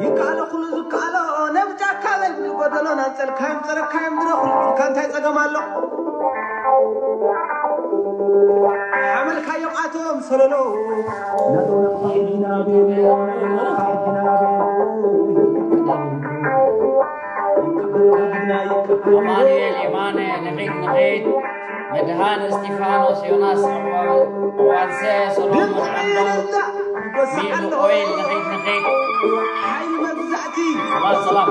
ይከኣሎ ኩሉ ዝከኣሎ ነብጃካ በል፣ ጎደሎ ናንጸልካዮም ጸረካዮም ድረ ኩሉ ኢልካ እንታይ ጸገም ኣሎ? ሓመልካዮም ኣቶም ሰለሎ። ኣማኑኤል የማነ ንኺድ ንኺድ፣ መድሃን እስጢፋኖስ ዮናስ፣ ዕዋንሰ ሰሎሞን ሓምዶም፣ ሚሉ ኦይል ንኺድ ንኺድ። ሓይሊ መግዛእቲ። ሰላም ሰላም።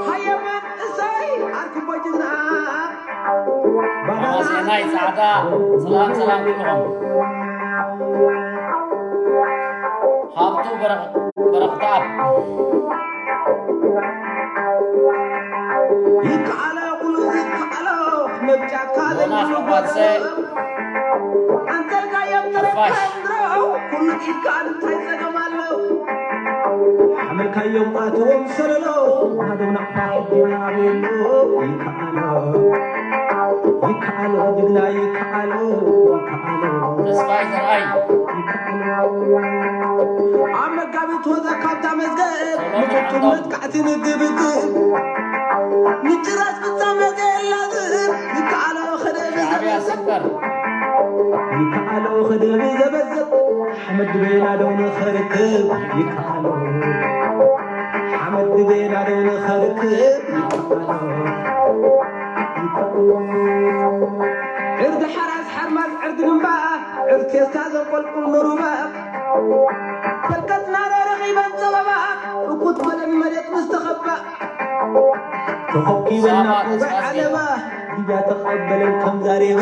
ሃየማን እሰይ ኣርክቦ ጅግና። ኣማሴናይ ጻዕዳ፣ ሰላም ሰላም ኩልኹም። ሃብቱ በረኽ-፣ በረኽተኣብ። ይከኣሎ ኩሉ ዝከኣሎ፣ መብጫካ ዮናስ ዘይብሉ ኣባሰ። ጎደሎ። ኣንተልካዮም ሓፋሽ። ተረካዮም ድሮ፣ ኩሉ ይከኣል እንታይ ጸገም ኣሎ? ሓመልካዮም ኣትዎም ሰለሎ፣ ሃዶም ናቕፋ ሕጂ ናበሎ። ይከኣሎ፣ ይከኣሎ ጅግና ይከኣሎ፣ ይከኣሎ። ተስፋይ ዘርኣይ። ኣብ መጋቢት ወፃ ካብታ መዝገብ ሰሎሞን ምክትል ዓንዶም። መጥቃዕቲ ንግብግብ ምጭራስ ፍጻመ ዘየላዝብ ይከኣሎ ኸደ ሻዕብያ ብዘበዘብ ሰንተር። ይከኣሎ ኸደ ብዘበዘብ ሓመድ ድቤና ደው ንኸርክብ ይከኣሎ ሓመድ ድቤና ደው ንኸርክብ ይከኣሎ ዕርዲ ሓራስ ሓርማዝ ዕርዲ ግንባ ዕርዲ ቴስታ ዘንቆልቁል ንሩባ ፈልቀትና ረኺበን ጸበባ እኩት መደን መሬት ምስ ተኸባ ተኸኪበና ቆባይ ዓለባ ሊብያ ተቐበለን ከም ዛሬባ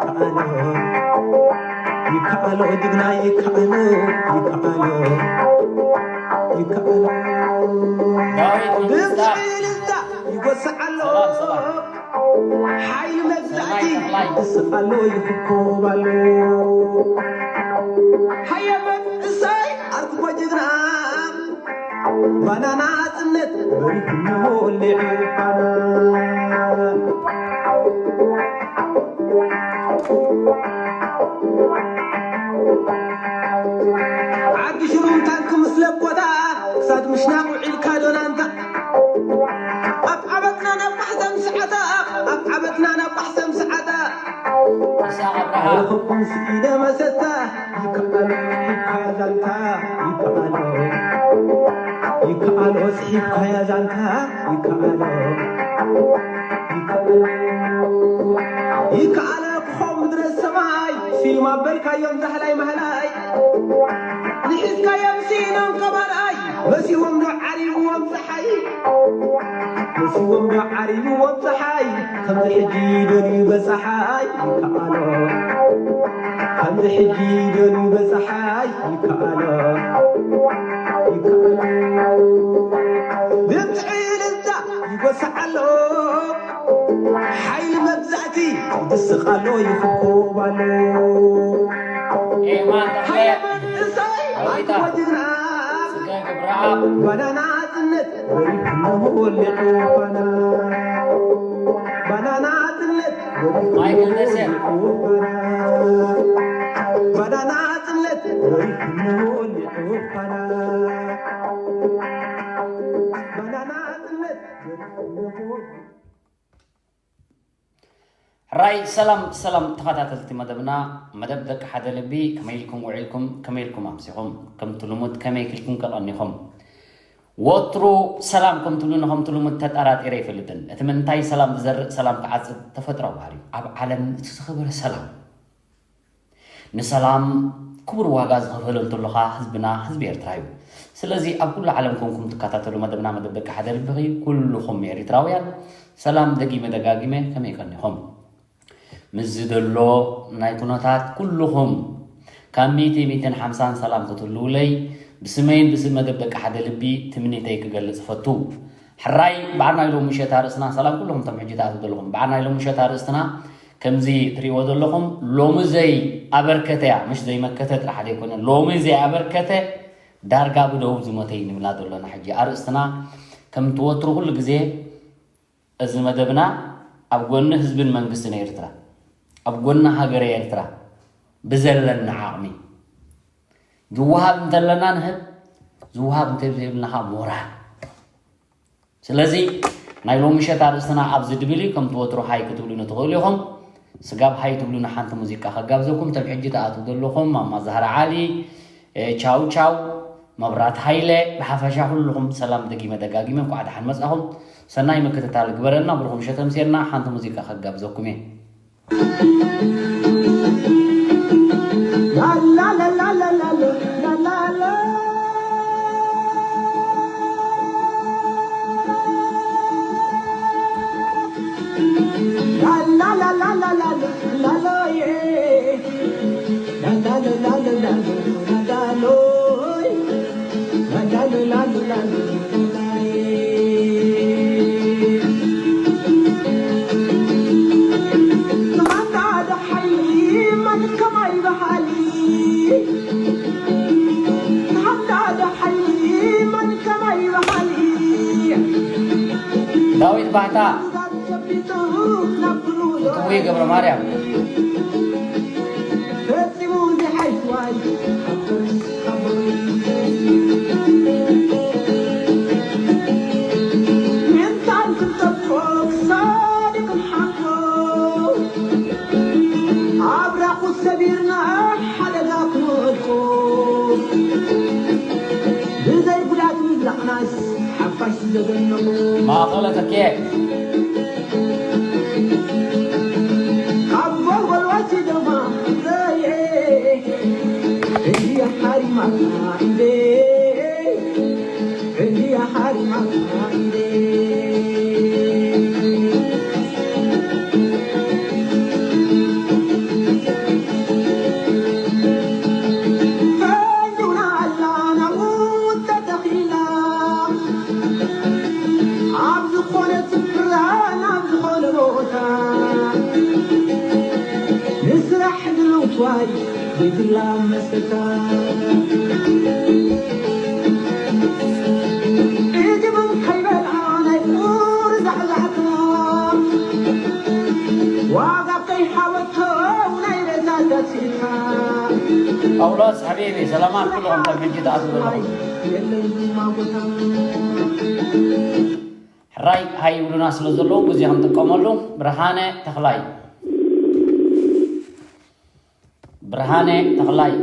ይከኣሎ ይከኣሎ ጅግና ይከኣሎ ይከኣሎ ይከኣሎ ዳዊት ድምፂ መንግስታ። እልልታ ይጎስዕ ኣሎ ሰላም ሰላም። ሓይሊ መግዛእቲ ሰናይ ተኽላይ። ይስቕ ኣሎ ይኽኮብ ኣሎ ሃየ መንእሰይ ኣርክቦ ጅግና ባናና ጽነት በሪኹ ወሊዑ ባና ዓዲ ሽሩም ታንክ ምስ ለቦታ ክሳድ ምሽናቕ ውዒልካ ዶናንታ ኣብ ዓበትና ናብ ባሕሰም ሰዓታ ኣብ ዓበትና ናብ ባሕሰም ሰዓታ ይስሐቅ ኣብርሃ። ረኸብኩም ስኢነ መሰታ ይከኣሎ ሒብካ ዛንታ ይከኣሎ ይከኣሎ ስሒብካያ ዛንታ ይከኣሎ ይከኣሎ ይከኣሎ ክኾም ምድረ ሰማይ ስዩም ኣበልካዮም ዛህላይ ማህላይ ንሒዝካዮም ስኢኖም ከማርኣይ መሲዎም ዶ ዓሪብዎም ፀሓይ መሲዎም ዶ ዓሪብዎም ፀሓይ ከምዚ ሕጂ ደልዩ በፀሓይ ይከኣሎ ከምዚ ሕጂ ደልዩ በፀሓይ ይከኣሎ ይከኣሎ ድምፂ ዕልልታ ይጎስዕ ኣሎ ሓይሊ መግዛእቲ ይድስቕ ኣሎ ይኽኮብ ኣሎ ኤማ ተኽለ፣ ሃየ መንእሰይ ዳዊታ፣ ኣክቦ ጅግና ጽገ ገብረኣብ፣ ባናና ጽነት በሪኹ ወሊዑ ባና ባናና ጽነት በሪኹ ማይክል ደሴ። ወሊዑ ባና ባናና ጽነት በሪኹ ወሊዑ ባና ባናና ጽነት በሪኹ ወሊዑ ሕራይ ሰላም ሰላም ተኸታተልቲ መደብና፣ መደብ ደቂ ሓደ ልቢ፣ ከመይ ኢልኩም ውዒልኩም? ከመይ ኢልኩም ኣምሲኹም? ከምቲ ልሙድ ከመይ ኢልኩም ከቐኒኹም? ወትሩ ሰላም ከም ትብሉኒ ከምቲ ልሙድ ተጠራጢረ ኣይፈልጥን። እቲ ምንታይ ሰላም ዝዘርእ ሰላም ክዓጽድ ተፈጥሮኣዊ ባህሪ እዩ። ኣብ ዓለም እቲ ዝኸበረ ሰላም። ንሰላም ክቡር ዋጋ ዝኸፈለ እንተሎኻ ህዝብና ህዝቢ ኤርትራ እዩ። ስለዚ ኣብ ኩሉ ዓለም ኮንኩም ትከታተሉ መደብና መደብ ደቂ ሓደ ልብኺ ኩልኹም ኤሪትራውያን ሰላም ደጊመ ደጋጊመ ከመይ ቀኒኹም? ምስዚ ዘሎ ናይ ኩነታት ኩልኹም ካብ ሚእቲ ሚእትን ሓምሳን ሰላም ክትህልውለይ ብስመይን ብስም መደብ ደቂ ሓደ ልቢ ትምኒተይ ክገልጽ እፈቱ። ሕራይ በዓል ናይ ሎሚ ምሸት ኣርእስትና ሰላም ኩልኹም እቶም ሕጂ ትኣትዉ ዘለኹም በዓል ናይ ሎሚ ምሸት ኣርእስትና ከምዚ ትሪእዎ ዘለኹም ሎሚ ዘይ ኣበርከተ እያ ምሽ ዘይመከተ ጥራሕ ዘይኮነ ሎሚ ዘይ ኣበርከተ ዳርጋ ብደቡብ ዝሞተ እዩ ንብላ ዘሎና ሕጂ ኣርእስትና ከምቲ ወትሩ ኩሉ ግዜ እዚ መደብና ኣብ ጎኒ ህዝብን መንግስትን ኤርትራ ኣብ ጎና ሃገረ ኤርትራ ብዘለና ዓቕሚ ዝወሃብ እንተለና ንህብ፣ ዝወሃብ እንተዘይብልና ኸዓ ሞራል። ስለዚ ናይ ሎሚ ምሸት ኣርእስትና ኣብዚ ድብል እዩ። ከምቲ ወትሩ ሃይ ክትብሉኒ ትኽእሉ ኢኹም። ስጋብ ሃይ ትብሉኒ ሓንቲ ሙዚቃ ከጋብዘኩም። እቶም ሕጂ ትኣትዉ ዘለኹም ማማ ዛህራ ዓሊ፣ እ፣ ቻው ቻው፣ መብራት ሃይለ፣ ብሓፈሻ ኩልኹም ሰላም ደጊመ ደጋጊመ እንኳዕ ደሓን መጻኹም። ሰናይ ምክትታል ግበረልና። ብሩኹም ሸተምሴና ሓንቲ ሙዚቃ ከጋብዘኩም እየ። ዳዊት ባህታ፣ ፍትዊ ገብረ ማርያም። ኣብራኹ ሰቢርና ሓደጋ ክንወድቁ፣ ብዘይ ጉዳት ምዝላቕናስ ሓፋሽ ዘደነቑ። ማእኸለ ተኬ። ካብ ጎልጎል ወሲዶማ ዘየ፣ እንዲያ ሓሪማትና ኢደ፣ እንዲያ ሓሪማትና ኢደ። ፈንጅና ኣላ ናብኡ ተተኺላ፣ ኣብ ዝኾነ ስፍራ ናብ ዝኾነ ቦታ፣ ንስራሕ ድልውትዋይ ብጅላ መሰታ። እድብን ከይበልዓ ናይ ቁር ዛዕዛዕታ፣ ዋጋ ከይሓወቶ ናይ ሬሳ ተሲእታ። ጳውሎስ ሓቢቢ፣ ሰላማት ኩልኹም ከም ሕጂ ትኣትዉ ዘለኹም። የለን ድማ ቦታ። ሕራይ ሃይ ይብሉና ስለ ዘለዉ ግዜ ክንጥቀመሉ። ብርሃነ ተኽላይ፣ ብርሃነ ተኽላይ።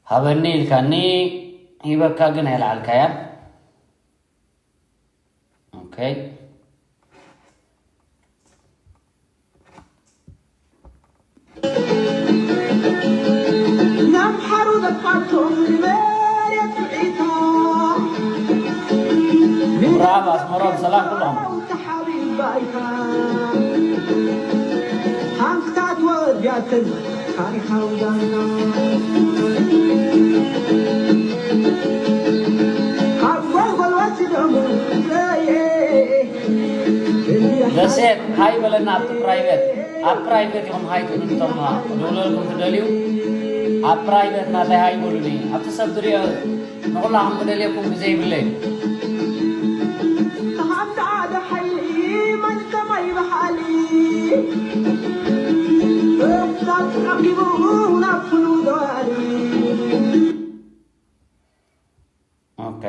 ሃበኒ ኢልካኒ፣ ሂበካ ግን ኣይለዓልካያን። ኦኬ። ንኣምሓሩ ዘፋቶም ንመሬት ስዒታ። ብራብ ኣስመሮም፣ ሰላም ኩሎም። ተሓቢባይካ ሃንክታት ወዲያትን ታሪኻዊ ዳንካ ካብ ጎልጎል ወሲዶም ዘየ። ደሴት ሃይ በለና ኣብቲ ፕራይቬት፣ ኣብ ፕራይቬት ኢኹም ሃይ ትብሉ እቶም ክድውለልኩም ትደልዩ፣ ኣብ ፕራይቬት ናተይ ሃይ በሉኒ። ኣብቲ ሰብ ዝሪኦ ንኹላኹም ክደልየኩም ግዜ ይብለይ። ተሃንዳ ደሓይ መን ከማይ በሃሊ እሳት ረኺቡ ናብ ኩሉ ዘዋሪ። ኦኬ።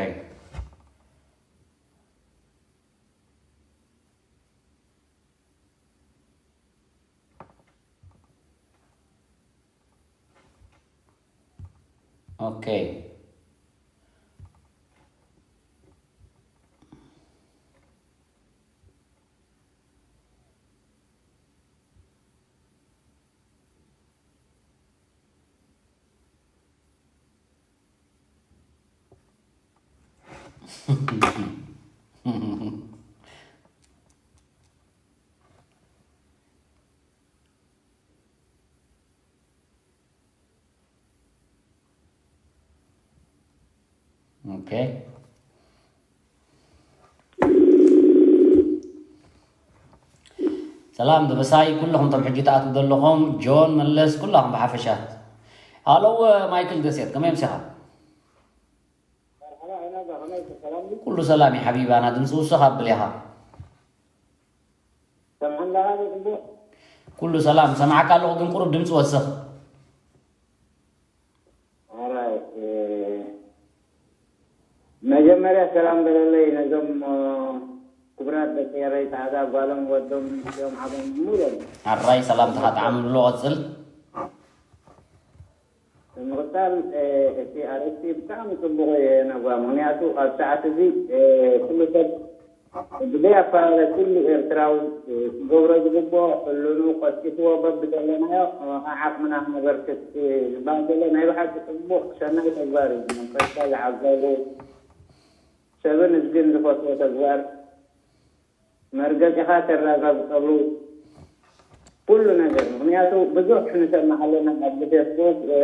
ኦኬ። ኦኬ። ሰላም ደበሳይ፣ ኩለኹም ቶም ሕጂ ትኣትዉ ዘለኹም፣ ጆን መለስ፣ ኩላኹም ብሓፈሻ። ኣለው ማይክል ደሴት፣ ከመይ ምሲኻ? ኩሉ ሰላም እዩ ሓቢባና፣ ድምፂ ውስኽ ኣብል ኢኻ። ኩሉ ሰላም፣ ሰማዕካ ኣለኹ፣ ግን ቁሩብ ድምፂ ወስኽ። ኣራይ፣ እ፣ መጀመርያ ሰላም በለለይ ነዞም፣ እ፣ ክቡራት ደቂ ኤረይ፣ ጻዕዳ ጓሎም ወዶም፣ እዚኦም ዓዶም ሙሉኦም። ኣራይ፣ ሰላምታኻ ጣዕሚ ብሎ፣ ቀጽል። ብምቕጻል፣ እ፣ እቲ ኣርእስቲ ብጣዕሚ ጽቡቕ እዩ ነጓ፣ ምኽንያቱ ኣብ ሰዓት እዚ፣ እ፣ ኩሉ ሰብ ብዘይ ኣፈላለይ ኩሉ ኤርትራዊ ክገብሮ ዝግብኦ፣ ኩሉኑ ቀልጢፍዎ በብዘለናዮ ዓቕምና ክነበርክት ዝበሃል ዘሎ ናይ ብሓቂ ጽቡቕ ሰናይ ተግባር እዩ። መንፈስካ ዝዓገቡ፣ ሰብን ህዝብን ዝፈትዎ ተግባር፣ መርገጺኻ ተረጋግጸሉ ኩሉ ነገር። ምኽንያቱ ብዙሕ ንሰምዕ ኣለና ኣብዚ ፌስቡክ፣ እ፣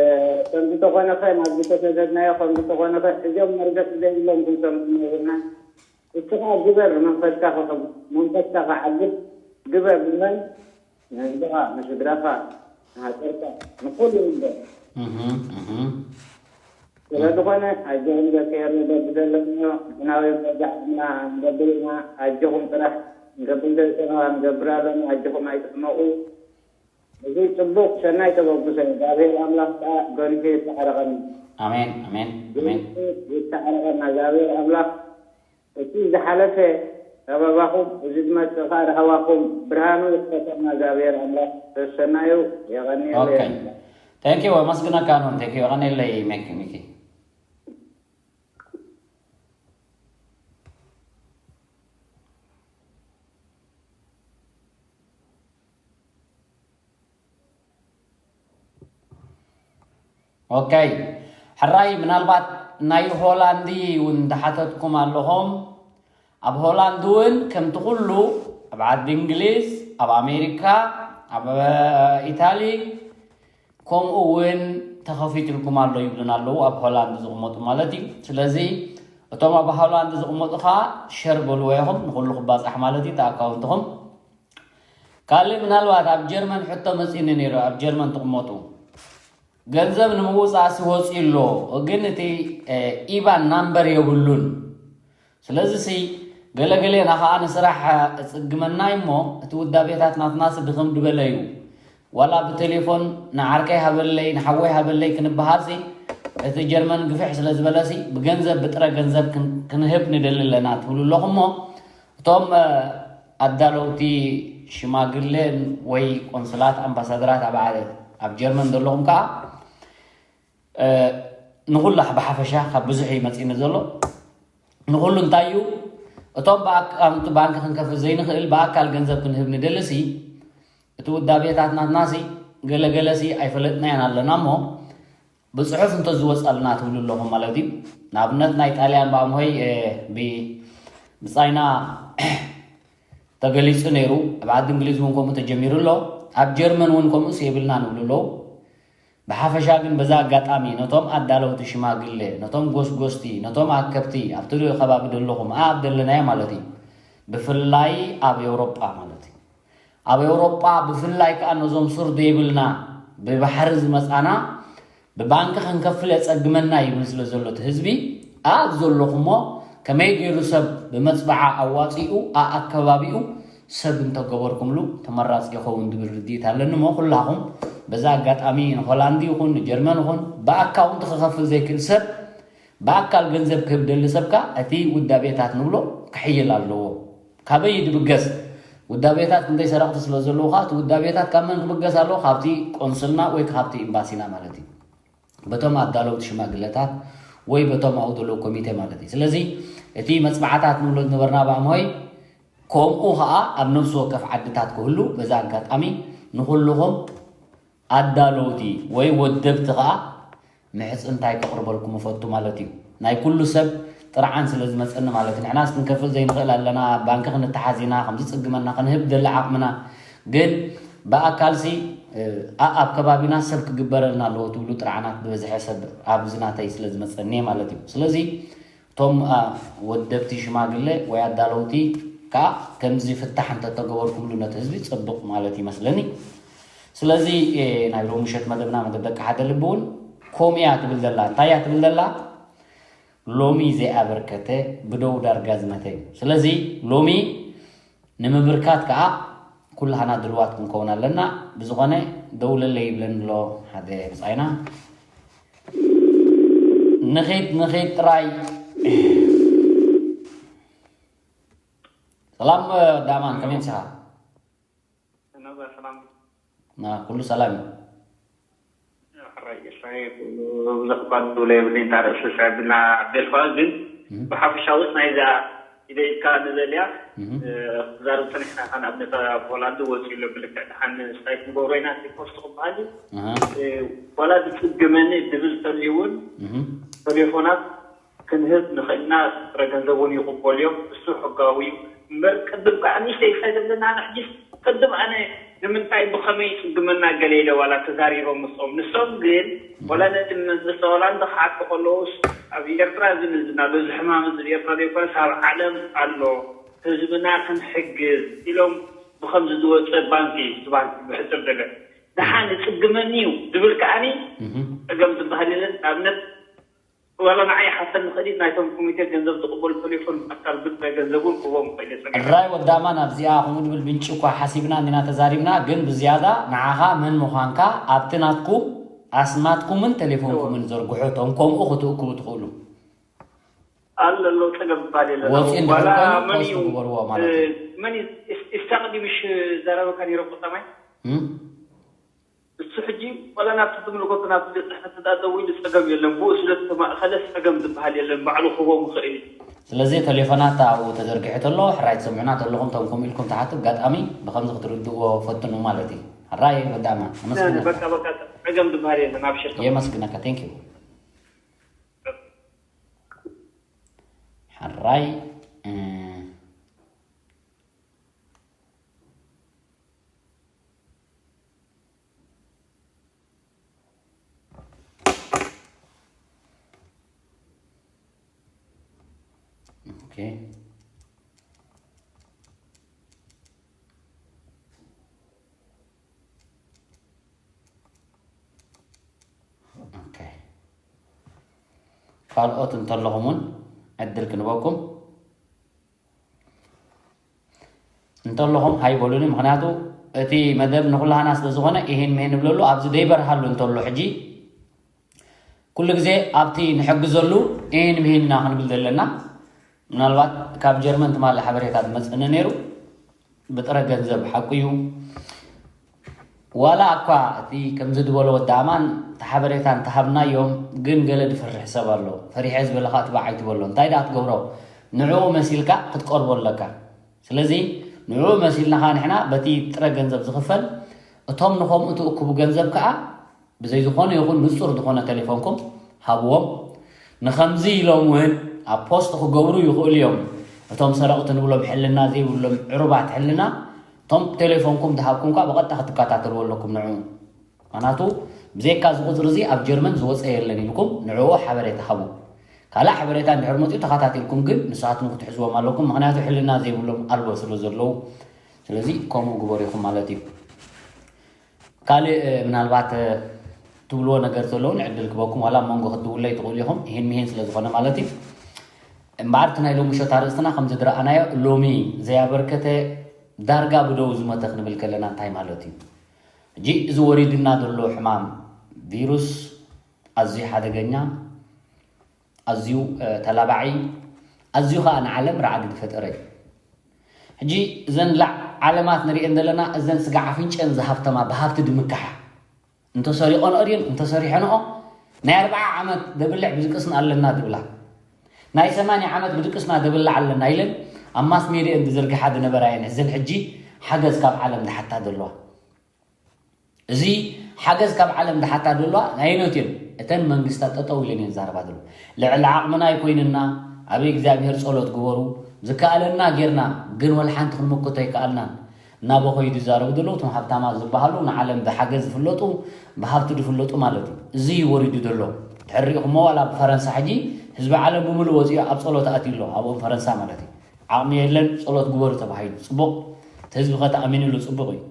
ከምዚ ተኾነኸ ናብዚ ተሰደድናዮ፣ ከምዚ ተኾነኸ እዚኦም መርገጺ ዘይብሎም ክንሰምዕ ነይርና። እስኻ ግበር፣ መንፈስካ ክሕብ-፣ መንፈስካ ክዓግብ ግበር። ንመን? ንህዝብኻ፣ ንስድራኻ፣ ንሃገርካ፣ ንኹሉ ግበር። እህ፣ እህ። ስለ ዝኾነ፣ ኣጆኹም ደቂ ኤረ፣ በዚ ዘለናዮ ንሕና እውን በዚ ዓቕምና ንገብር ኢና። ኣጆኹም ጥራሕ፣ ንገብር ዘለና ንገብር ኣለና። ኣጆኹም ኣይትሕመቑ። እዚ ጽቡቕ ሰናይ ተበግሶ እዩ። እግዚኣብሔር ኣምላኽ ከኣ ገኒሑ ይተዓረቐና። ኣሜን፣ ኣሜን፣ ኣሜን። ገኒሑ ይተዓረቐና እግዚኣብሔር ኣምላኽ። እቲ ዝሓለፈ ጸበባኹም፣ እዚ ዝመጽእ ከኣ ራህዋኹም ብርሃኑ ይኽፈተልና እግዚኣብሔር ኣምላኽ። ሰሰናዩ። የቐንየለይ። ኦኬ። Thank you፣ ኣመስግነካ ኣነ እውን። Thank you፣ የቐንየለይ ሚኪ፣ ሚኪ። ኦኬ፣ ሕራይ፣ ምናልባት ናይ ሆላንዲ እውን ዝሓተትኩም ኣለኹም። ኣብ ሆላንድ እውን ከምቲ ኩሉ ኣብ ዓዲ እንግሊዝ፣ ኣብ ኣሜሪካ፣ ኣብ ኢታሊ፣ ከምኡ እውን ተኸፊትልኩም ኣሎ ይብሉና ኣለዉ፣ ኣብ ሆላንድ ዝቕመጡ ማለት እዩ። ስለዚ እቶም ኣብ ሆላንድ ዝቕመጡ ኸዓ ሸር በልዎ ኢኹም፣ ንኹሉ ክባጻሕ ማለት እዩ፣ እቲ ኣካውንትኹም። ካልእ ምናልባት ኣብ ጀርመን ሕቶ መጺእኒ ነይሩ፣ ኣብ ጀርመን ትቕመጡ። ገንዘብ ንምውጻእ ሲ ወጺኡ ኣሎ፣ ግን እቲ፣ እ፣ ኢባን ናምበር የብሉን። ስለዚ ሲ ገለገሌና ኸኣ ንስራሕ እጽግመና እዩ እሞ፣ እቲ ውዳቤታት ናትና ሲ ድኽም ድበለ እዩ። ዋላ ብቴሌፎን ንዓርከይ ሃበለይ፣ ንሓወይ ሃበለይ ክንበሃል ሲ፣ እቲ ጀርመን ግፍሕ ስለ ዝበለ ሲ፣ ብገንዘብ፣ ብጥረ ገንዘብ ክን-፣ ክንህብ ንደሊ ኣለና ትብሉ ኣለኹም እሞ፣ እቶም፣ እ፣ ኣዳለውቲ ሽማግለ ወይ ቆንስላት፣ ኣምባሳደራት ኣብ ዓ-፣ ኣብ ጀርመን ዘለኹም ከኣ፣ እ፣ ንኹላ ብሓፈሻ ካብ ብዙሕ እዩ መጺእኒ ዘሎ። ንኹሉ እንታይ እዩ፣ እቶም ብኣካውንት ባንክ ክንከፍል ዘይንኽእል ብኣካል ገንዘብ ክንህብ ንደልሲ፣ እቲ ውዳቤታት ናትናሲ ገለገለሲ ኣይፈለጥናዮን ኣለና እሞ፣ ብጽሑፍ እንተዝወጻልና ትብሉ ኣለኹም ማለት እዩ። ንኣብነት ናይ ጣልያን ብኣምሆይ፣ እ፣ ብ-፣ ብጻይና ተገሊጹ ነይሩ። ኣብ ዓዲ እንግሊዝ እውን ከምኡ ተጀሚሩ ኣሎ። ኣብ ጀርመን እውን ከምኡስ የብልና ንብሉ ኣለዉ። ብሓፈሻ ግን በዛ ኣጋጣሚ ነቶም ኣዳለውቲ ሽማግለ፣ ነቶም ጎስጎስቲ፣ ነቶም ኣከብቲ፣ ኣብቲ ከባቢ ዘለኹም ኣብ ዘለናዮ ማለት እዩ። ብፍላይ ኣብ ኤውሮጳ ማለት እዩ። ኣብ ኤውሮጳ ብፍላይ ከኣ ነዞም ሱር ዘይብልና ብባሕሪ ዝመጻና ብባንክ ክንከፍል የጸግመና ይብል ስለ ዘሎ እቲ ህዝቢ፣ ኣብ ዘለኹሞ ከመይ ገይሩ ሰብ ብመጽበዓ ኣዋጺኡ ኣኣከባቢኡ ሰብ እንተገበርኩምሉ ተመራጺ ይኸውን ዝብል ርድኢት ኣለኒ። እሞ ኩላኹም በዛ ኣጋጣሚ ንሆላንድ ይኹን ንጀርመን ይኹን ብኣካውንት ክኸፍል ዘይክእል ሰብ ብኣካል ገንዘብ ክህብ ደሊ ሰብ ከኣ እቲ ውዳቤታት ንብሎ ክሕይል ኣለዎ። ካበይ ድብገስ? ውዳቤታት ክንደይ ሰረቕቲ ስለ ዘለዉ ከኣ እቲ ውዳቤታት ካብ መን ክብገስ ኣለዎ? ካብቲ ቆንስልና ወይ ካብቲ ኤምባሲና ማለት እዩ። በቶም ኣዳለውቲ ሽማግለታት ወይ በቶም ኣብኡ ዘለዉ ኮሚቴ ማለት እዩ። ስለዚ እቲ መጽባዕታት ንብሎ ዝነበርና ብኣምሆይ ከምኡ ኸኣ ኣብ ነፍሲ ወከፍ ዓድታት ክህሉ በዛ ኣጋጣሚ ንኹልኹም ኣዳለውቲ ወይ ወደብቲ ኸኣ ምሕጽንታይ ከቕርበልኩም እፈቱ ማለት እዩ። ናይ ኩሉ ሰብ ጥርዓን ስለ ዝመጸኒ ማለት እዩ። ንሕናስ ክንከፍል ዘይንኽእል ኣለና፣ ኣብ ባንኪ ክንተሓዝ ኢና፣ ከምዚ ጽግመና ክንህብ ደሊ ዓቕምና። ግን ብኣካልሲ፣ እ፣ ኣ-፣ ኣብ ከባቢና ሰብ ክግበረልና ኣለዎ ትብሉ ጥርዓናት ዝበዝሐ ሰብ ኣብዚ ናተይ ስለ ዝመጸኒ ማለት እዩ። ስለዚ እቶም ወደብቲ ሽማግለ ወይ ኣዳለውቲ ከዓ ከምዚ ፍታሕ እንተተገበርኩምሉ ነቲ ህዝቢ ፅብቕ ማለት ይመስለኒ። ስለዚ ናይ ሎሚ ምሸት መደብና መደብ ደቂ ሓደ ልቢ እውን ከምኡ እያ ትብል ዘላ። እንታይ እያ ትብል ዘላ? ሎሚ ዘይኣበርከተ ብደው ዳርጋ ዝመተ እዩ። ስለዚ ሎሚ ንምብርካት ከዓ ኩላህና ድልዋት ክንከውን ኣለና። ብዝኾነ ደውለለይ ይብለኒ ኣሎ ሓደ ብፃይና። ንኺድ ንኺድ ጥራይ። ሰላም ዳማን፣ ከመይ ምሳኻ? ነበር ሰላም ኩሉ ሰላም እዩ። ሕራይ ጌርካየ። ብዙሕ እኳ ዝብሎ የብለይ፣ እንታ ርእሲ ሰዕብና ኣቤልኳ። ግን ብሓፈሻዊ ናይዛ ኢደይካ ንዘልያ ክዛረብ ፀኒሕና። ከ ንኣብነት ፖላንድ ወፂኡ ኣሎ። ብልክዕ ድሓን ስታይ ክንገብሮ ኢና ሪፖርት ክበሃል እዩ። ዋላ ዝፅግመኒ ድብል ተልዩ እውን ቴሌፎናት ክንህብ ንኽእልና ጥረ ገንዘብ እውን ይቕበሉ እዮም። እሱ ሕጋዊ እዩ። እምበር ቅድም ከዓ ንእሽተይ እንታይ ዘለና ኣነ ሕጂስ ቅድም ኣነ ንምንታይ ብኸመይ ይፅግመና ገለ ኢለ ዋላ ተዛሪቦም ምስኦም። ንሶም ግን ዋላ ነቲ መንግስቲ ሆላንድ ክሓቱ ከለውስ ኣብ ኤርትራ እዚ ንዝና በዚ ሕማም እዚ ኤርትራ ዘይኮነስ ኣብ ዓለም ኣሎ ህዝብና ክንሕግዝ ኢሎም ብኸምዚ ዝወፀ ባንኪ እቲ ባንኪ ብሕፅር ገለ ደሓን ይፅግመኒ እዩ ዝብል ከዓኒ ፀገም ዝበሃል የለን። ንኣብነት ዋላ ንዓይ ሓተን ንኽእል ናይቶም ኮሚቴ ገንዘብ ዝቕበሉ ቴሌፎን ኣካል ብጥረ ገንዘብ እውን ክቦም ክእል ጸገም። ሕራይ ወዳማ ናብዚኣ ከምኡ ድብል ብንጭ እኳ ሓሲብና እንዲና ተዛሪብና፣ ግን ብዝያዳ ንዓኻ መን ምዃንካ ኣብቲ ናትኩም ኣስማትኩምን ቴሌፎንኩምን ዘርግሑ እቶም ከምኡ ክትእክቡ ትኽእሉ። ኣሎ ኣሎ ጸገም ባል የለ። ወፂ ዋላ እንድሕር ኮይኑ መን ፖስት እዩ ግበርዎ ማለት እዩ። መን ኢስታቅዲ ምሽ ዘረበካ ነይረ ቁጠማይ እም? እሱ ሕጂ ዋላ ናብቲ ትምልከቱ ናብቲ ቤት ፅሕፈት እንዳ ደዊሉ ፀገም የለን። ብኡ ስለ ዝተማእኸለ ፀገም ዝበሃል የለን። ባዕሉ ክቦም ይኽእል እዩ። ስለዚ ቴሌፎናት ኣብኡ ተዘርጊሑ ተሎ ሕራይ ትሰምዑና ተለኹም ቶም ከምኡ ኢልኩም ትሓቱ ኣጋጣሚ ብከምዚ ክትርድእዎ ፈትኑ ማለት እዩ። ሕራይ ወዳማ ነዚ በቃ ኣመስግነካ። በቃ ፀገም ዝበሃል የለን። ኣብሽር የመስግነካ። Thank you። ሕራይ እ፣ ኦኬ። ኦኬ። ካልኦት እንተለኹም እውን ዕድል ክንበኩም እንተለኹም ሃይ በሉኒ። ምኽንያቱ እቲ መደብ ንኹላህና ስለ ዝኾነ ይሄን መሄን ንብለሉ ኣብዚ ደይበርሃሉ እንተሎ ሕጂ ኩሉ ግዜ ኣብቲ ንሕግዘሉ ኤን ምህን ኢና ክንብል ዘለና። ምናልባት ካብ ጀርመን ትማሊ ሓበሬታ ዝመፀኒ ነይሩ። ብጥረ ገንዘብ ሓቁ እዩ። ዋላ እኳ እቲ ከምዚ ዝበሎ ወዲ ኣማን እቲ ሓበሬታ እንተሃብናዮም ግን ገለ ዝፈርሕ ሰብ ኣሎ። ፈሪሐ ዝበለካ ትባዕ ኣይትበሎ። እንታይ ደኣ ትገብሮ? ንዕኡ መሲልካ ክትቀርቦ ኣለካ። ስለዚ ንዕኡ መሲልና ከኣ ንሕና በቲ ጥረ ገንዘብ ዝኽፈል እቶም ንኸምኡ ትእክቡ ገንዘብ ከኣ ብዘይ ዝኾነ ይኹን ንጹር ዝኾነ ተሌፎንኩም ሃብዎም። ንኸምዚ ኢሎም እውን ኣብ ፖስት ክገብሩ ይኽእሉ እዮም። እቶም ሰረቕቲ ንብሎም ሕልና ዘይብሎም ዕሩባት ሕልና እቶም ተሌፎንኩም ዝሃብኩም ከኣ ብቐጥታ ክትከታተልዎ ኣለኩም ንዕኡ። ምኽንያቱ ብዘይካ እዚ ቁፅሪ እዚ ኣብ ጀርመን ዝወፀ የለን ኢልኩም ንዕኡ ሓበሬታ ሃቡ። ካልእ ሓበሬታ እንድሕር መፅኡ ተኸታቲልኩም ግን ንስኻትኩም ክትሕዝዎም ኣለኩም። ምኽንያቱ ሕልና ዘይብሎም ኣልቦ ስለ ዘለዉ። ስለዚ ከምኡ ግበሩ ኢኹም ማለት እዩ። ካልእ ምናልባት ትብልዎ ነገር ዘለውን ዕድል ክበኩም ዋላ ኣብ መንጎ ክትድውለይ ትኽእሉ ኢኹም። ይህን ምሂን ስለ ዝኾነ ማለት እዩ። እምበኣር እቲ ናይ ሎሚ ሸታ ርእስትና ከምዚ ዝረኣናዮ ሎሚ ዘያበርከተ ዳርጋ ብደው ዝመተ ክንብል ከለና እንታይ ማለት እዩ? ሕጂ እዚ ወሪድና ዘሎ ሕማም ቪሩስ ኣዝዩ ሓደገኛ፣ ኣዝዩ ተላባዒ፣ ኣዝዩ ከዓ ንዓለም ራዕዲ ዝፈጠረ እዩ። ሕጂ እዘን ላዕ ዓለማት ንሪኤን ዘለና እዘን ስጋ ዓፍንጨን ዝሃብተማ ብሃብቲ ድምካሓ እንተሰሪቆንኦ ድየን እንተሰሪሐንኦ ናይ ኣርብዓ ዓመት ደብልዕ ብዝቅስና ኣለና ድብላ ናይ ሰማንያ ዓመት ብድቅስና ደብላዕ ኣለና ኢለን ኣብ ማስ ሜድየን ዝዝርግሓ ዝነበራ እየን። እዘን ሕጂ ሓገዝ ካብ ዓለም ዝሓታ ዘለዋ እዚ ሓገዝ ካብ ዓለም ዝሓታ ዘለዋ ናይኖት እየን። እተን መንግስታት ጠጠው ኢለን እየን ዛረባ ዘሎ ልዕሊ ዓቕምና ኣይኮይንና ኣበይ እግዚኣብሔር ጸሎት ግበሩ ዝከኣለና ጌርና ግን ወላ ሓንቲ ክንምክቶ ኣይከኣልናን። እናበኸዩ ዝዛረቡ ዘለዉ እቶም ሃብታማት ዝበሃሉ ንዓለም ብሓገዝ ዝፍለጡ ብሃብቲ ዝፍለጡ ማለት እዩ። እዚ እዩ ወሪዱ ዘሎ። እቲ ሕሪኹሞ ዋላ ብፈረንሳ ሕጂ ህዝቢ ዓለም ብምሉ ወፂኡ ኣብ ፀሎት ኣትዩ ኣሎ ኣብኦም ፈረንሳ ማለት እዩ። ዓቕሚ የለን፣ ፀሎት ግበሩ ተባሂሉ ፅቡቕ። እቲ ህዝቢ ከተኣሚንሉ ፅቡቕ እዩ።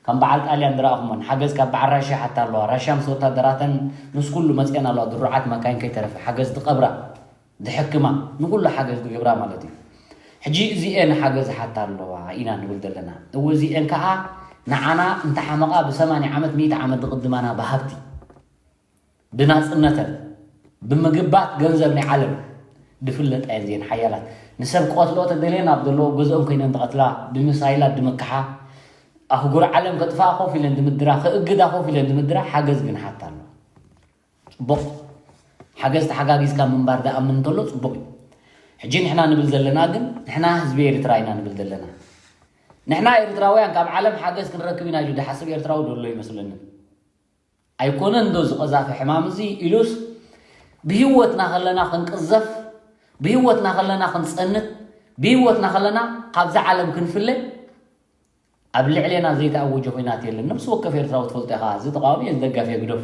ከም በዓል ጣልያን ዝረኣኹሞን ሓገዝ ካብ በዓል ራሽያ ሓታ ኣለዋ። ራሽያ ምስ ወታደራተን ምስ ኩሉ መፅአን ኣለዋ። ድሩዓት መካይን ከይተረፈ ሓገዝ ትቐብራ፣ ድሕክማ፣ ንኩሉ ሓገዝ ትገብራ ማለት እዩ። ሕጂ እዚኤን ሓገዝ ሓታ ኣለዋ ኢና ንብል ዘለና። እው እዚኤን ከዓ ንዓና እንተሓመቓ ብሰማንያ ዓመት ሚእቲ ዓመት ዝቕድማና ብሃብቲ ብናፅነተን ብምግባት ገንዘብ ናይ ዓለም ዝፍለጣ እየን። እዚአን ሓያላት ንሰብ ክቐትልኦ ተደልየን ኣብ ዘለዎ ገዝኦም ኮይነን ዝቐትላ፣ ብሚሳይላት ድምክሓ፣ ኣህጉር ዓለም ከጥፋ ኮፍ ኢለን ድምድራ፣ ክእግዳ ኮፍ ኢለን ድምድራ፣ ሓገዝ ግን ሓታ ኣሎ። ፅቡቕ ሓገዝ ተሓጋጊዝካ ምንባር ደኣምን እንተሎ ፅቡቕ እዩ። ሕጂ ንሕና ንብል ዘለና ግን ንሕና ህዝቢ ኤርትራ ኢና ንብል ዘለና። ንሕና ኤርትራውያን ካብ ዓለም ሓገዝ ክንረክብ ኢና ኢሉ ድሓስብ ኤርትራዊ ዘሎ ይመስለኒ። ኣይኮነን ዶ ዝቐዛፊ ሕማም እዚ ኢሉስ ብህይወትና ከለና ክንቅዘፍ፣ ብህይወትና ከለና ክንጸንት፣ ብህይወትና ከለና ካብዛ ዓለም ክንፍለ ኣብ ልዕሌና ዘይተኣወጀ ኹናት የለን። ነፍሲ ወከፍ ኤርትራዊ ትፈልጦ ኢኻ፣ እዚ ተቃዋሚ እዚ ደጋፊ ግደፎ።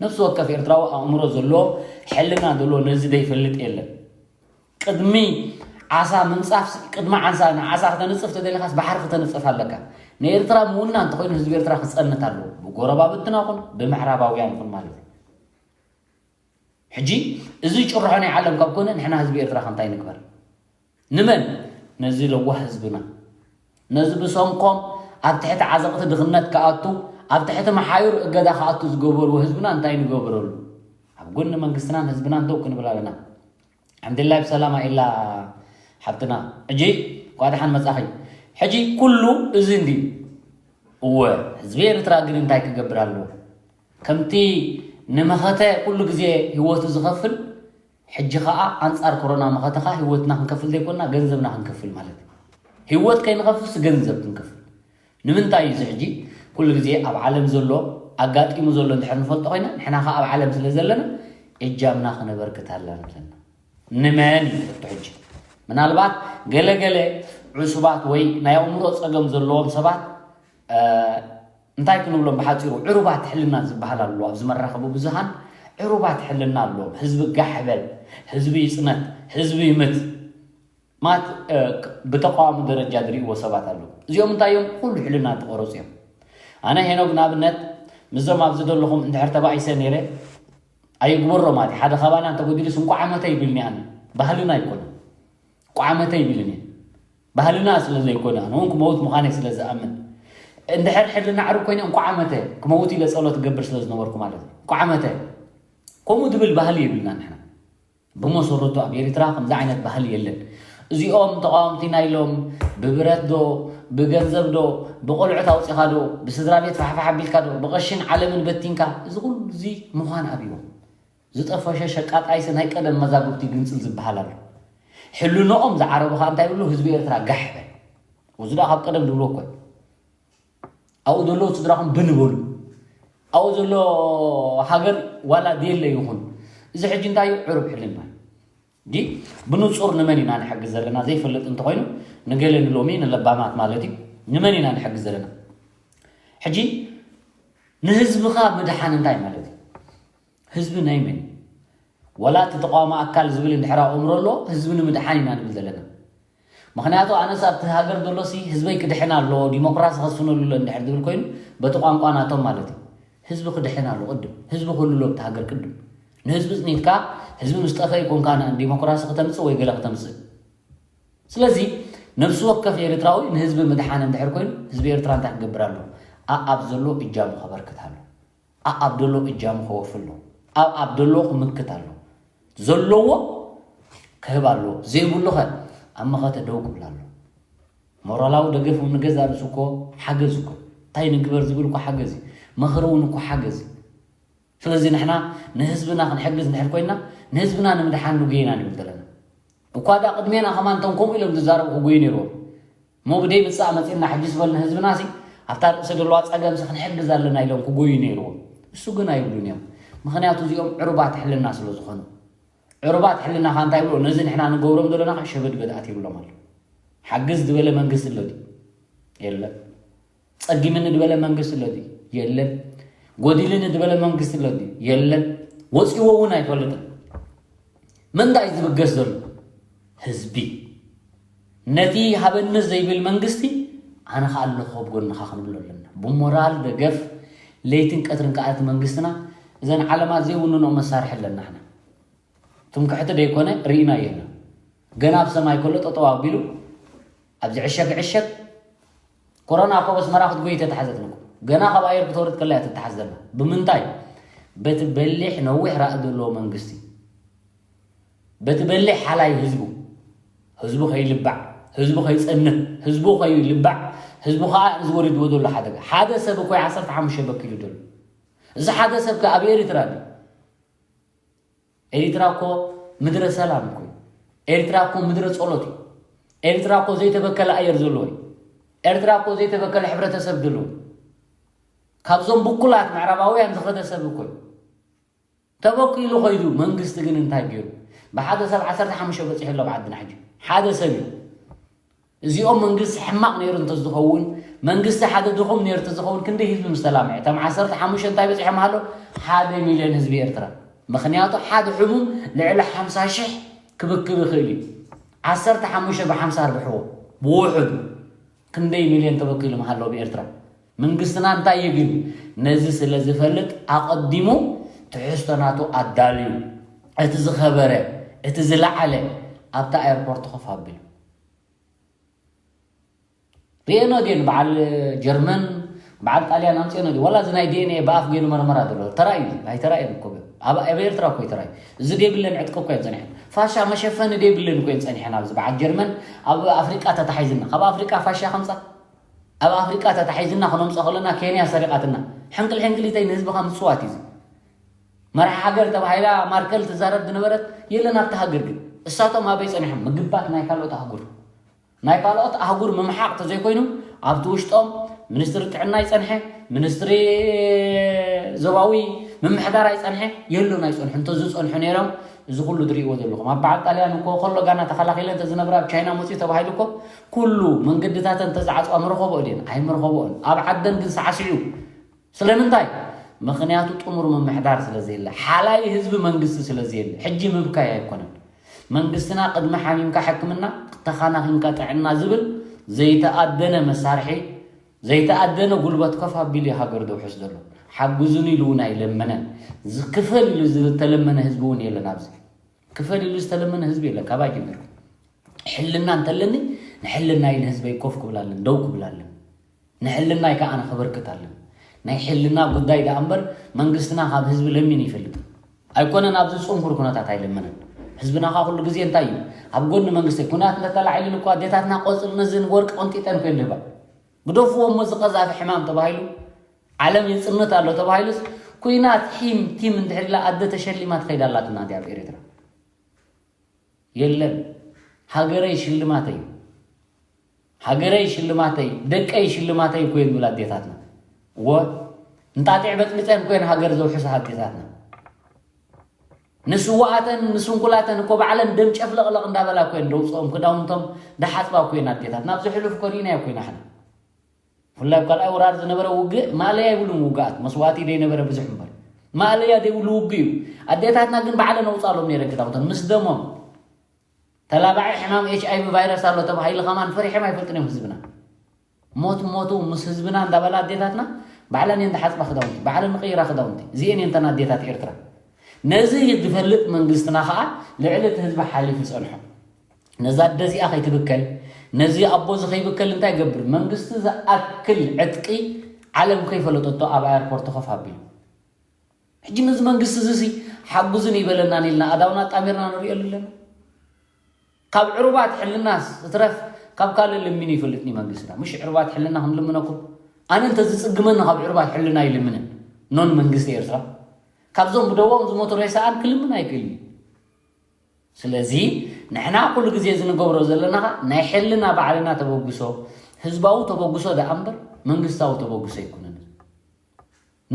ነፍሲ ወከፍ ኤርትራዊ ኣእምሮ ዘለዎ ሕልና ዘለዎ ነዚ ዘይፈልጥ የለን። ቅድሚ ዓሳ ምንጻፍ ቅድሚ ዓንሳ ንዓሳ ክተንጽፍ ተደሊኻስ ባሕሪ ክተንጽፍ ኣለካ። ንኤርትራ ምውና እንተኾይኑ ህዝቢ ኤርትራ ክጸንት ኣለዎ፣ ብጎረባብትና ኹን ብምዕራባውያን ኹን ማለት እዩ። ሕጂ እዚ ጭርሖ ናይ ዓለም ካብ ኮነ ንሕና ህዝቢ ኤርትራ ከምታይ ንግበር? ንመን? ነዚ ለዋህ ህዝብና፣ ነዚ ብሰንኮም ኣብ ትሕቲ ዓዘቕቲ ድኽነት ክኣቱ፣ ኣብ ትሕቲ መሓዩር እገዳ ክኣቱ ዝገበርዎ ህዝብና እንታይ ንገብረሉ? ኣብ ጎኒ መንግስትናን ህዝብናን ደው ክንብል ኣለና። ሓምድላይ ብሰላማ ኢላ ሓብትና። ሕጂ እንኳ ደሓን መጻኺ። ሕጂ ኩሉ እዚ እንዲ እወ ህዝቢ ኤርትራ ግን እንታይ ክገብር ኣለዎ? ከምቲ ንመኸተ ኩሉ ግዜ ህይወቱ ዝኸፍል፣ ሕጂ ኸዓ ኣንጻር ኮሮና መኸተኻ ህይወትና ክንከፍል ዘይኮና ገንዘብና ክንከፍል ማለት እዩ። ህይወት ከይንኸፍልስ ገንዘብ ክንከፍል ንምንታይ እዩ? እዚ ሕጂ ኩሉ ግዜ ኣብ ዓለም ዘሎ ኣጋጢሙ ዘሎ እንድሕር ንፈልጦ ኮይና ንሕና ኸዓ ኣብ ዓለም ስለ ዘለና እጃምና ክነበርክት ኣለና ዘለና። ንመን እዩ ሕቶ ሕጂ? ምናልባት ገለገለ ዕሱባት ወይ ናይ ኣእምሮ ጸገም ዘለዎም ሰባት እንታይ ክንብሎም ብሓፂሩ ዕሩባት ሕልና ዝበሃል ኣሎ ኣብዚ መራኸቢ ብዙሃን ዕሩባት ሕልና ኣሎ። ህዝቢ ጋሕ በል፣ ህዝቢ ይፅነት፣ ህዝቢ ይምት ማት ብተቃዋሚ ደረጃ ዝርእዎ ሰባት ኣለዉ። እዚኦም እንታይ እዮም? ኩሉ ሕልና ተቆረፁ እዮም። ኣነ ሄኖግ ንኣብነት ምስዞም ኣብዚ ዘለኹም እንድሕር ተባኢሰ ነይረ ኣይግበሮ ማለት ሓደ ካባና እንተጎዲሉስ እንኳዕ ዓመተ ይብልኒ ኣነ ባህልና ኣይኮነን። ቋመተ ይብልን እየ። ባህልና ስለ ዘይኮነ ኣነ እውን ክመውት ምዃነይ ስለ ዝኣምን እንድሕር ሕልና ዕሩብ ኮይነ እንኳዕ ዓመተ ክመውት ኢለ ጸሎት እገብር ስለ ዝነበርኩ ማለት እዩ። እንኳዕ ዓመተ ከምኡ ድብል ባህሊ የብልና ንሕና። ብመሰረቱ ኣብ ኤርትራ ከምዚ ዓይነት ባህሊ የለን። እዚኦም ተቃወምቲ ናይ ኢሎም ብብረት ዶ ብገንዘብ ዶ ብቆልዑት ኣውፂኻ ዶ ብስድራ ቤት ፋሕፋሕ ኣቢልካ ዶ ብቐሽን ዓለምን በቲንካ እዚ ኩሉ እዚ ምዃን ኣብይዎም ዝጠፈሸ ሸቃጣይሲ ናይ ቀደም መዛግብቲ ግንጽል ዝበሃል ኣሎ። ሕልንኦም ዝዓረቡ ኸኣ እንታይ ይብሉ? ህዝቢ ኤርትራ ጋሕ በል። እዚ ደኣ ካብ ቀደም ዝብሎ እኮ እዩ። ኣብኡ ዘለዉ ስድራኹም ብን በሉ። ኣብኡ ዘሎ ሃገር ዋላ ድየለ ይኹን። እዚ ሕጂ እንታይ እዩ? ዕሩብ ሕልና እዩ። ዲ ብንጹር ንመን ኢና ንሕግዝ ዘለና ዘይፈልጥ እንተኾይኑ ንገለ ንሎሚ ንለባማት ማለት እዩ። ንመን ኢና ንሕግዝ ዘለና? ሕጂ ንህዝብኻ ምድሓን እንታይ ማለት እዩ? ህዝቢ ናይ መን እዩ? ዋላ እቲ ተቃዋሚ ኣካል ዝብል እንድሕር ኣእምሮ ኣሎ ህዝቢ ንምድሓን ኢና ንብል ዘለና። ምክንያቱ ኣነስ ኣብቲ ሃገር ዘሎ ሲ ህዝበይ ክድሕን ኣለዎ ዲሞክራሲ ከስፍነሉ ኣሎ እንድሕር ዝብል ኮይኑ በቲ ቋንቋ ናቶም ማለት እዩ። ህዝቢ ክድሕን ኣለዎ ቅድም ህዝቢ ክህሉ ኣሎ ኣብቲ ሃገር ቅድም ንህዝቢ ፅኒትካ ህዝቢ ምስ ጠፈ ይኮንካ ዲሞክራሲ ክተምፅእ ወይ ገለ ክተምፅእ። ስለዚ ነብሲ ወከፍ ኤርትራዊ ንህዝቢ ምድሓን እንድሕር ኮይኑ ህዝቢ ኤርትራ እንታይ ክገብር ኣለዎ? ኣኣብ ዘሎ እጃሙ ከበርክት ኣለዎ። ኣኣብ ደሎ እጃሙ ከወፊ ኣሎ። ኣኣብ ደሎ ክምክት ኣሎ። ዘለዎ ክህብ ኣለዎ። ዘይብሉ ኸ ኣብ መኸተ ደው ክብል ኣሎ። ሞራላዊ ደገፍ እውን ንገዛ ርእሱ እኮ ሓገዝ እኮ። እንታይ ንግበር ዝብል እኮ ሓገዝ እዩ። ምኽሪ እውን እኮ ሓገዝ እዩ። ስለዚ ንሕና ንህዝብና ክንሕግዝ እንድሕር ኮይና ንህዝብና ንምድሓን ንጉየ ኢና ንብል ዘለና። እኳ ዳ ቅድሜና ከማን እቶም ከምኡ ኢሎም ዝዛረቡ ክጎዩ ነይርዎም። እሞ ብደይ ምጻእ መጺእና ሕጂ ዝበልና ህዝብና ሲ ኣብታ ርእሲ ዘለዋ ጸገም ሲ ክንሕግዝ ኣለና ኢሎም ክጎዩ ነይርዎም። እሱ ግን ኣይብሉን እዮም። ምኽንያቱ እዚኦም ዕሩባት ሕልና ስለ ዝኾኑ። ዕሩባት ሕልና ካ እንታይ ይብሉ? ነዚ ንሕና ንገብሮም ዘለና ካ ሸበድበድ ኣት ይብሎም ኣሎ። ሓግዝ ዝበለ መንግስቲ ኣሎ ድዩ? የለን። ጸጊምኒ ዝበለ መንግስቲ ኣሎ ድዩ? የለን። ጎዲልኒ ዝበለ መንግስቲ ኣሎ ድዩ? የለን። ወፂዎ እውን ኣይፈልጥን። ምንታይ ዝብገስ ዘሎ ህዝቢ ነቲ ሃበኒ ዘይብል መንግስቲ ኣነ ከኣ ኣለኹ ኣብ ጎንኻ ክንብሎ ኣለና። ብሞራል ደገፍ ለይትን ቀትርን ከኣ እቲ መንግስትና እዘን ዓለማት ዘይውንኖ መሳርሒ ኣለና። ሕና ትምክሕቲ ደይኮነ ርኢና የና ገና ኣብ ሰማይ ከሎ ጠጠው ኣቢሉ ኣብዚ ዕሸግ ዕሸግ ኮሮና እኮ ኣስመራ ክትጎይ ተታሓዘት ንኮ ገና ካብ ኣየር ክትወርድ ከላ እያ ትተሓዝ ዘላ። ብምንታይ? በቲ በሊሕ ነዊሕ ራእ ዘለዎ መንግስቲ፣ በቲ በሊሕ ሓላይ ህዝቡ፣ ህዝቡ ከይልባዕ፣ ህዝቡ ከይፀንት፣ ህዝቡ ከይልባዕ፣ ህዝቡ ከዓ እዚ ወሪድዎ ዘሎ ሓደጋ። ሓደ ሰብ እኮ ዓሰርተ ሓሙሽተ በኪሉ ዘሎ። እዚ ሓደ ሰብ ከ ኣብ ኤሪትራ ድዩ? ኤሪትራ እኮ ምድረ ሰላም እኮ እዩ። ኤሪትራ እኮ ምድረ ጸሎት እዩ። ኤሪትራ እኮ ዘይተበከለ ኣየር ዘለዎ እዩ። ኤርትራ እኮ ዘይተበከለ ሕብረተሰብ ዘለዎ እዩ። ካብዞም ብኩላት ምዕራባውያን ዝኸደ ሰብ እኮ እዩ። ተበኪሉ ኸይዱ። መንግስቲ ግን እንታይ ገይሩ? ብሓደ ሰብ ዓሰርተ ሓሙሽተ በፂሑ ኣሎ ኣብ ዓድና ሕጂ። ሓደ ሰብ እዩ። እዚኦም መንግስቲ ሕማቕ ነይሩ እንተዝኸውን፣ መንግስቲ ሓደ ድኹም ነይሩ እንተዝኸውን ክንደይ ህዝቢ ምስተላምዐ? እቶም ዓሰርተ ሓሙሽተ እንታይ በፂሖም ኣሎ? ሓደ ሚልዮን ህዝቢ ኤርትራ። ምኽንያቱ ሓደ ሕሙም ልዕሊ ሓምሳ ሽሕ ክብክብ ይኽእል እዩ። ዓሰርተ ሓሙሽተ ብሓምሳ ኣርብሕዎ ብውሑዱ ክንደይ ሚልዮን ተበኪሉ ምሃለዉ ብኤርትራ። መንግስትና እንታይ እዩ ግን ነዚ ስለ ዝፈልጥ ኣቐዲሙ ትሕዝቶ ናቱ ኣዳልዩ እቲ ዝኸበረ እቲ ዝለዓለ ኣብታ ኤርፖርት ኮፍ ኣቢሉ ርኤኖ ድየን በዓል ጀርመን በዓል ጣልያን ኣምፅኦኖ ድዩ ዋላ እዚ ናይ ዲኤንኤ ብኣፍ ገይሩ መርመራ ዘሎ ተራእዩ ኣይተራእየን እኮ ኣብ ኣብ ኤርትራ እኮ ተራእዩ እዚ ደይብለን ዕጥቂ እኮ እየን ፀኒሐን ፋሻ መሸፈኒ ደይብለን እኮ እየን ፀኒሐን ኣብዚ በዓል ጀርመን ኣብ ኣፍሪቃ ተታሒዝና ካብ ኣፍሪቃ ፋሻ ከምፃ ኣብ ኣፍሪቃ ተታሒዝና ክነምፆ ከለና ኬንያ ሰሪቃትና ሕንቅል ሕንቅሊተይ ንህዝብኻ ምፅዋት እዩ መርሒ ሃገር ተባሂላ ማርከል ትዛረብ ዝነበረት የለን ኣብቲ ሃገር ግን እሳቶም ኣበይ ፀኒሖም ምግባት ናይ ካልኦት ኣህጉር ናይ ካልኦት ኣህጉር ምምሓቕ ተዘይኮይኑ ኣብቲ ውሽጦም ሚኒስትሪ ጥዕና ይፀንሐ፣ ሚኒስትሪ ዞባዊ ምምሕዳር ኣይፀንሐ የሎን ኣይፀንሑ እንተዝፀንሑ ነይሮም እዚ ኩሉ ትሪእዎ ዘለኹም ኣብ በዓል ጣልያን እኮ ከሎ ጋና ተኸላኺለ እንተዝነብራ ኣብ ቻይና መፅኡ ተባሂሉ እኮ ኩሉ መንገድታተን እንተዝዓፅዋ ምረኸብኦ ድየን ኣይምረኸብኦን ኣብ ዓደን ግን ሳዕስዑ ስለምንታይ ምኽንያቱ ጥሙር ምምሕዳር ስለዘየለ ሓላይ ህዝቢ መንግስቲ ስለዘየለ ሕጂ ምብካይ ኣይኮነን መንግስትና ቅድሚ ሓሚምካ ሕክምና ተኻናኺንካ ጥዕና ዝብል ዘይተኣደነ መሳርሒ ዘይተኣደነ ጉልበት ከፍ ኣቢሉ እዩ ሃገር ዘውሕስ ዘሎ ሓግዙኒ ኢሉ እውን ኣይለመነን ክፈል ኢሉ ዝተለመነ ህዝቢ እውን የለን ኣብዚ ክፈል ኢሉ ዝተለመነ ህዝቢ የለን ካባይ ጀሚርኩም ሕልና እንተለኒ ንሕልናይ ንህዝበይ ኮፍ ክብል ኣለን ደው ክብል ኣለን ንሕልናይ ከዓ ኣነ ከበርክት ኣለን ናይ ሕልና ጉዳይ ደኣ እምበር መንግስትና ካብ ህዝቢ ለሚኑ ይፈልጥ ኣይኮነን ኣብዚ ፅንኩር ኩነታት ኣይለመነን ህዝብና ከዓ ኩሉ ግዜ እንታይ እዩ ኣብ ጎኒ መንግስቲ ኩናት እንተተላዒሉ እኮ ኣዴታትና ቆፅሊ ነዝን ወርቂ ቆንጢጠን ኮይን ልህባ ግደፍዎ እሞ ዝቀዛፊ ሕማም ተባሂሉ ዓለም ይፅንት ኣሎ ተባሂሉስ ኩናት ሒም ቲም እንድሕር ኢላ ኣደ ተሸሊማ ትኸይድ ኣላትና እንዲ ኣብ ኤርትራ የለን ሃገረይ ሽልማተይ ሃገረይ ሽልማተይ ደቀይ ሽልማተይ እኮ ይብል ኣዴታትና እወ እንጣጢዕ በጥቢጠን ኮይን ሃገር ዘውሕሳ ኣዴታትና ንስዋኣተን ንስንኩላተን እኮ ባዕለን ደም ጨፍለቕለቕ እንዳበላ ኮይን ደውፅኦም ክዳውንቶም ዳሓፅባ ኮይን ኣዴታት ናብዚ ሕሉፍ ኮሪና ኮይና ሕና ብፍላይ ኣብ ካልኣይ ወራር ዝነበረ ውግእ ማእለያ ይብሉን ውግኣት መስዋእቲ ደይነበረ ብዙሕ እምበር ማእለያ ደይብሉ ውግእ እዩ ኣዴታትና ግን ባዕለን ኣውፃሎም ነይረ ክዳውንተን ምስ ደሞም ተላባዒ ሕማም ኤች ኣይቪ ቫይረስ ኣሎ ተባሂሉ ከማን ፈሪሖም ኣይፈልጥን እዮም ህዝብና ሞት ሞቱ ምስ ህዝብና እንዳበላ ኣዴታትና ባዕለን እየን ዝሓፅባ ክዳውንቲ ባዕለን ንቀይራ ክዳውንቲ እዚኤን እየን ተን ኣዴታት ኤርትራ ነዚ ዝፈልጥ መንግስትና ከዓ ልዕሊ እቲ ህዝቢ ሓሊፉ ይፀንሖ ነዛ ኣደ እዚኣ ከይትብከል ነዚ ኣቦ እዚ ከይብከል እንታይ ይገብር መንግስቲ ዝኣክል ዕጥቂ ዓለም ከይፈለጠቶ ኣብ ኣየርፖርት ኮፍ ኣቢሉ ሕጂ ነዚ መንግስቲ እዚ ሓጉዝን ይበለናን ኢልና ኣዳውና ጣሚርና ንሪኦ ኣለና ካብ ዕሩባት ሕልናስ እትረፍ ካብ ካልእ ለሚኑ ይፈልጥኒ መንግስትና ምሽ ዕሩባት ሕልና ክንልምነኩም ኣነ እንተዝፅግመኒ ካብ ዕሩባት ሕልና ይልምንን ኖን መንግስቲ ኤርትራ ካብዞም ብደቦም ዝሞቱ ሬሳኣን ክልምን ኣይክእልን እዩ ስለዚ ንሕና ኩሉ ግዜ እዚ ንገብሮ ዘለና ኸዓ ናይ ሕልና ባዕልና ተበግሶ ህዝባዊ ተበግሶ ደኣ እምበር መንግስታዊ ተበግሶ ኣይኮነን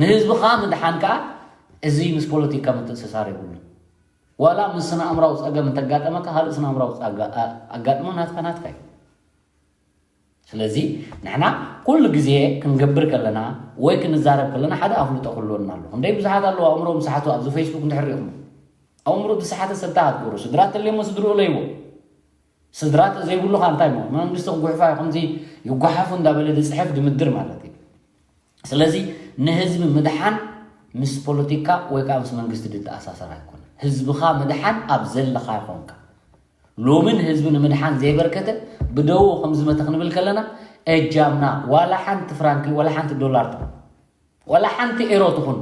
ንህዝብኻ ምድሓን ከኣ እዚ ምስ ፖለቲካ ምትእስሳር የብሉን ዋላ ምስ ስነ ኣእምራዊ ጸገም እንተጋጠመካ ካልእ ስነ ኣእምራዊ ኣጋጥሞ ናትካ ናትካ እዩ ስለዚ ንሕና ኩሉ ግዜ ክንገብር ከለና ወይ ክንዛረብ ከለና ሓደ ኣፍልጦ ክህልወና ኣሎ። ክንደይ ብዙሓት ኣለዉ ኣእምሮም ዝሰሓቱ ኣብዚ ፌስቡክ እንድሕር ርኢኹም። ኣእምሮ ዝሰሓተ ሰብ እንታይ ክትገብሮ? ስድራ ተልየሞ ስድርኡ ለይዎ። ስድራ ዘይብሉኻ እንታይ ማለት? መንግስቲ ክጉሕፋ እዩ፣ ከምዚ ይጓሓፉ እንዳበለ ዝፅሕፍ ድምድር ማለት እዩ። ስለዚ ንህዝቢ ምድሓን ምስ ፖለቲካ ወይ ከዓ ምስ መንግስቲ ዝተኣሳሰር ኣይኮነ። ህዝብኻ ምድሓን ኣብ ዘለኻ ይኾንካ። ሎሚ ንህዝቢ ንምድሓን ዘይበርከተ ብደዉ ከም ዝመተ ክንብል ከለና እጃምና ዋላ ሓንቲ ፍራንኪ ዋላ ሓንቲ ዶላር ትኹን ዋላ ሓንቲ ኤሮ ትኹን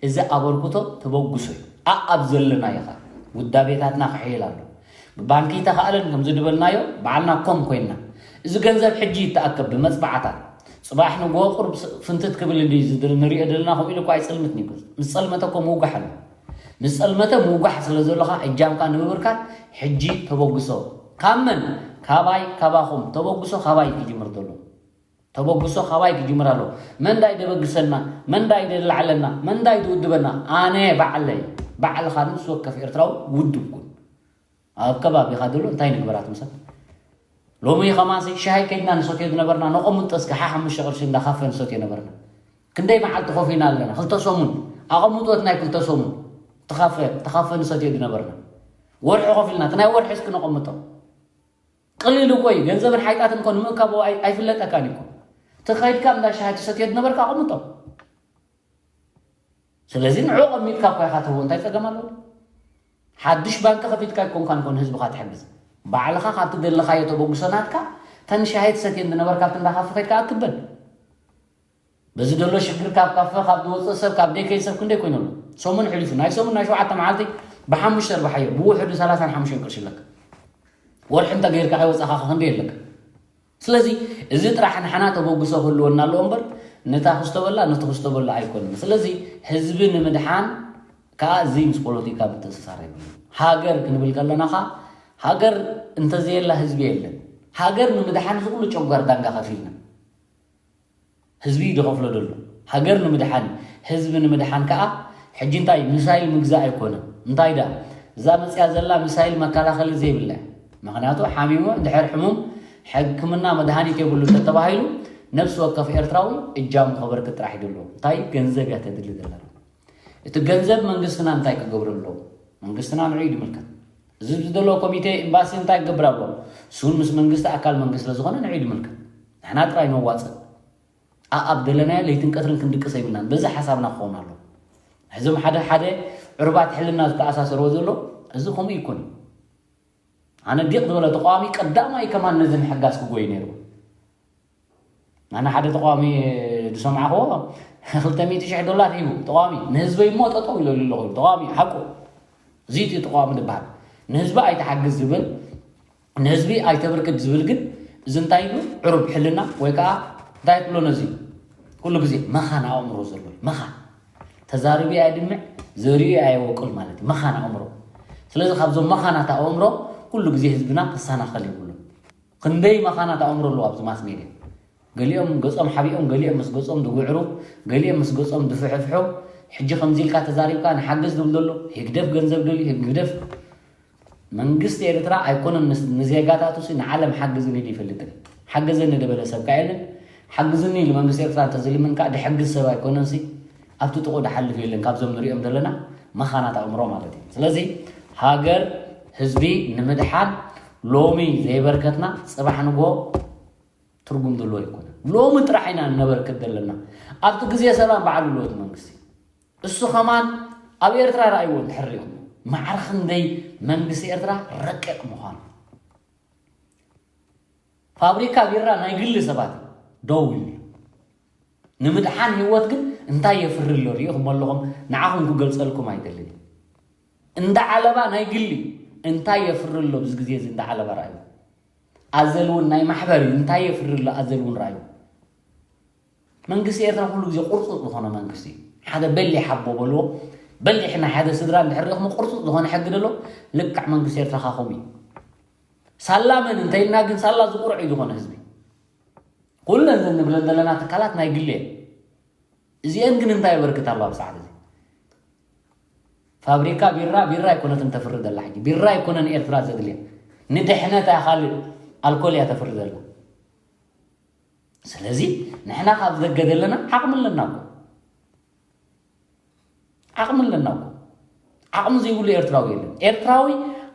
እዚ ኣበርክቶ ተበግሶ እዩ። ኣኣብ ዘለናዮ ኸ ውዳቤታትና ክሕይል ኣሎ። ብባንኪ ይተኻእለን ከም ዝድበልናዮ ባዕልና ኮም ኮይንና እዚ ገንዘብ ሕጂ ይተኣከብ ብመፅባዕታት ፅባሕ ንግሆ ቁርብ ስ- ፍንትት ክብል እንዲ ዝድር ንሪኦ ዘለና ከምኡ ኢሉ እኳ ኣይፅልምት ንይኮ ምስ ፀልመተ እኮ ምውጋሕ ኣሎ። ምስ ፀልመተ ምውጋሕ ስለ ዘለኻ እጃምካ ንምብርካት ሕጂ ተበግሶ ካብ መን? ካባይ ካባኹም። ተበግሶ ካባይ ክጅምር ዘሎ። ተበግሶ ካባይ ክጅምር ኣሎ። መንዳይ ደበግሰና? መንዳይ ደላዕለና? መንዳይ ትውድበና? ኣነ ባዕለይ። ባዕልኻ ንሱ ወከፍ ኤርትራዊ ውድብ ኩን። ኣብ ከባቢኻ ዘሎ እንታይ ንግበራት ምሰል ሎሚ ከማንሲ ሻሂ ከይድና ንሰትዮ ዝነበርና ነቐምጦ እስከ ሓ ሓሙሽተ ቅርሺ እንዳ ካፈ ንሰትዮ ነበርና። ክንደይ መዓልቲ ኮፍ ኢና ኣለና? ክልተ ሰሙን። ኣቐምጦት ናይ ክልተ ሰሙን። ተኻፈ ተኻፈ ንሰትዮ ዝነበርና ወርሒ ኮፍ ኢልና እቲ ናይ ወርሒ እስኪ ነቐምጦ። ቅሊል እኮ እዩ። ገንዘብን ሓይጣትን እኮ ንምእካብ ኣይ- ኣይፍለጠካን እዩ እኮ። እቲ ከይድካ እንዳ ሻሂ ትሰትዮ ዝነበርካ ኣቐምጦ። ስለዚ ንዑ ቀሚጥካ እኳ ኢኻ ትህቦ እንታይ ጸገም ኣለዎ? ሓድሽ ባንክ ከፊትካ ኣይኮንካን እኮ ንህዝብኻ ትሕግዝ። ባዕልኻ ካብቲ ዘለኻዮ ተበግሶ ናትካ ተን ሻሂ ትሰትየን ዝነበርካ ኣብቲ እንዳ ካፈ ከይድካ ኣክበን። በዚ ዘሎ ሽግር ካብ ካፈ ካብ ዝወፅእ ሰብ ካብ ደይ ከይድ ሰብ ክንደይ ኮይኑ ኣሎ? ሰሙን ሕሊፉ ናይ ሰሙን ናይ ሸውዓተ መዓልቲ ብሓሙሽተ ርባሓዮ ብውሕዱ ሰላሳን ሓሙሽተን ቅርሺ ኣለካ። ወርሒ እንተ ገይርካ ከይወፃኻ ክንደይ ኣለካ? ስለዚ እዚ ጥራሕ ንሓና ተበግሶ ክህልወና ኣለዎ እምበር ነታ ክስቶ በላ ነቲ ክስቶ በላ ኣይኮንን። ስለዚ ህዝቢ ንምድሓን ከዓ እዚ ምስ ፖለቲካ ምትእስሳር የብሉ። ሃገር ክንብል ከለና ከዓ ሃገር እንተዘየላ ህዝቢ የለን። ሃገር ንምድሓን እዚ ኩሉ ጨጓር ዳንጋ ከፊልና ህዝቢ እዩ ዝኸፍሎ ዘሎ። ሃገር ንምድሓን ህዝቢ ንምድሓን ከዓ ሕጂ እንታይ ሚሳይል ምግዛእ ኣይኮነን። እንታይ ዳ እዛ መፅያ ዘላ ሚሳይል መከላኸሊ ዘይብላ ምክንያቱ ሓሚሙ እንድሕር ሕሙም ሕክምና መድሃኒት የብሉ እንተተባሂሉ ነብሲ ወከፍ ኤርትራዊ እጃሙ ከበርክት ጥራሕ ይደሎ። እንታይ ገንዘብ እያ ተድሊ ዘላ እቲ ገንዘብ መንግስትና እንታይ ክገብሩ ኣለዎ? መንግስትና ንዑ ይድምልከት። እዚ ዝደሎ ኮሚቴ ኤምባሲ እንታይ ክገብር ኣለዎ? ሱን ምስ መንግስቲ ኣካል መንግስቲ ስለዝኾነ ንዑ ይድምልከት። ንሕና ጥራይ ነዋፅእ። ኣኣብ ደለናዮ ለይትን ቀትርን ክንድቅስ ኣይብልናን። በዚ ሓሳብና ክኸውን ኣለዎ። ሕዞም ሓደ ሓደ ዕሩባት ሕልና ዝተኣሳሰርዎ ዘሎ እዚ ከምኡ ይኮን። ኣነ ዲቕ ዝበለ ተቃዋሚ ቀዳማይ ከማን ነዚ ምሕጋዝ ክጎይ ነይሩ። ኣነ ሓደ ተቃዋሚ ዝሰምዓኽዎ ክልተ ሚእቲ ሽሕ ዶላር ሂቡ ተቃዋሚ ንህዝበይ እሞ ጠጠው ኢለሉ ኣለኹ ተቃዋሚ ሓቁ እዚ እቲ ተቃዋሚ ዝበሃል ንህዝቢ ኣይትሓግዝ ዝብል ንህዝቢ ኣይተብርክት ዝብል ግን እዚ እንታይ ኢሉ ዕሩብ ሕልና ወይ ከዓ እንታይ ትብሎ ነዚ ኩሉ ግዜ መኻን ኣእምሮ ዘሎ መኻን ተዛሪቡ ኣየድምዕ ዘሪኡ ኣየወቅል ማለት እዩ መኻን ኣእምሮ ስለዚ ካብዞም መኻናት ኣእምሮ ኩሉ ግዜ ህዝብና ክሰናኸል የብሉ ክንደይ መኻናት ኣእምሮ ኣለዉ ኣብዚ ማስ ሜድያ ገሊኦም ገጾም ሓቢኦም ገሊኦም ምስ ገጾም ዝጉዕሩ ገሊኦም ምስ ገጾም ዝፍሕፍሑ ሕጂ ከምዚ ኢልካ ተዛሪብካ ንሓግዝ ዝብል ዘሎ ህግደፍ ገንዘብ ደልዩ ህግደፍ መንግስቲ ኤርትራ ኣይኮነን ንዜጋታቱ ንዓለም ሓግዝኒ ኢሉ ይፈልጥን ሓግዘኒ ደበለ ሰብ ካ የለን ሓግዝኒ ኢሉ መንግስቲ ኤርትራ እንተዝልምን ካ ድሕግዝ ሰብ ኣይኮነን ኣብቲ ጥቁ ድሓልፍ የለን ካብዞም ንሪኦም ዘለና መኻናት ኣእምሮ ማለት እዩ ስለዚ ሃገር ህዝቢ ንምድሓን ሎሚ ዘይበርከትና ፅባሕ ንጎ ትርጉም ዘለዎ ኣይኮነን ሎሚ ጥራሕ ኢና ነበርክት ዘለና ኣብቲ ግዜ ሰላም በዓል ኣለዎ እቲ መንግስቲ እሱ ከማን ኣብ ኤርትራ ረኣይዎ እንድሕር ሪኢኹም ማዕረ ክንደይ መንግስቲ ኤርትራ ረቂቕ ምዃኑ ፋብሪካ ቢራ ናይ ግሊ ሰባት ደው ኢሉ ንምድሓን ህይወት ግን እንታይ የፍሪ ኣሎ ሪኢኹም ኣለኹም ንዓኹም ክገልፀልኩም ኣይደልን እንዳ ዓለባ ናይ ግሊ እንታይ የፍሪ ኣሎ ብዚ ግዜ እዚ እንዳ ዓለባ ረኣዩ ኣዘል እውን ናይ ማሕበር እዩ እንታይ የፍሪ ኣሎ ኣዘል እውን ረኣዩ መንግስቲ ኤርትራ ኩሉ ግዜ ቁርፁ ዝኾነ መንግስቲ ሓደ በሊ ሓቦ በልዎ በሊ ናይ ሓደ ስድራ እንድሕር ሪኢኹም ቁርፁ ዝኾነ ሕጊ ደሎ ልክዕ መንግስቲ ኤርትራ ካኹም እዩ ሳላ መን እንተይልና ግን ሳላ ዝቁርዕ እዩ ዝኾነ ህዝቢ ኩለን ዘንብለን ዘለና ትካላት ናይ ግሊ እየን እዚአን ግን እንታይ የበርክት ኣለዋ ብሰዓት እዚ ፋብሪካ ቢራ ቢራ ኣይኮነትን ተፍሪ ዘላ ሕጂ ቢራ ኣይኮነን ኤርትራ ዘድልያ ንድሕነታ ካልእ ኣልኮል እያ ተፍሪ ዘላ ስለዚ ንሕና ካብ ደገ ዘለና ዓቕሚ ኣለና እኮ። ዓቕሚ ኣለና እኮ። ዓቕሚ ዘይብሉ ኤርትራዊ የለን። ኤርትራዊ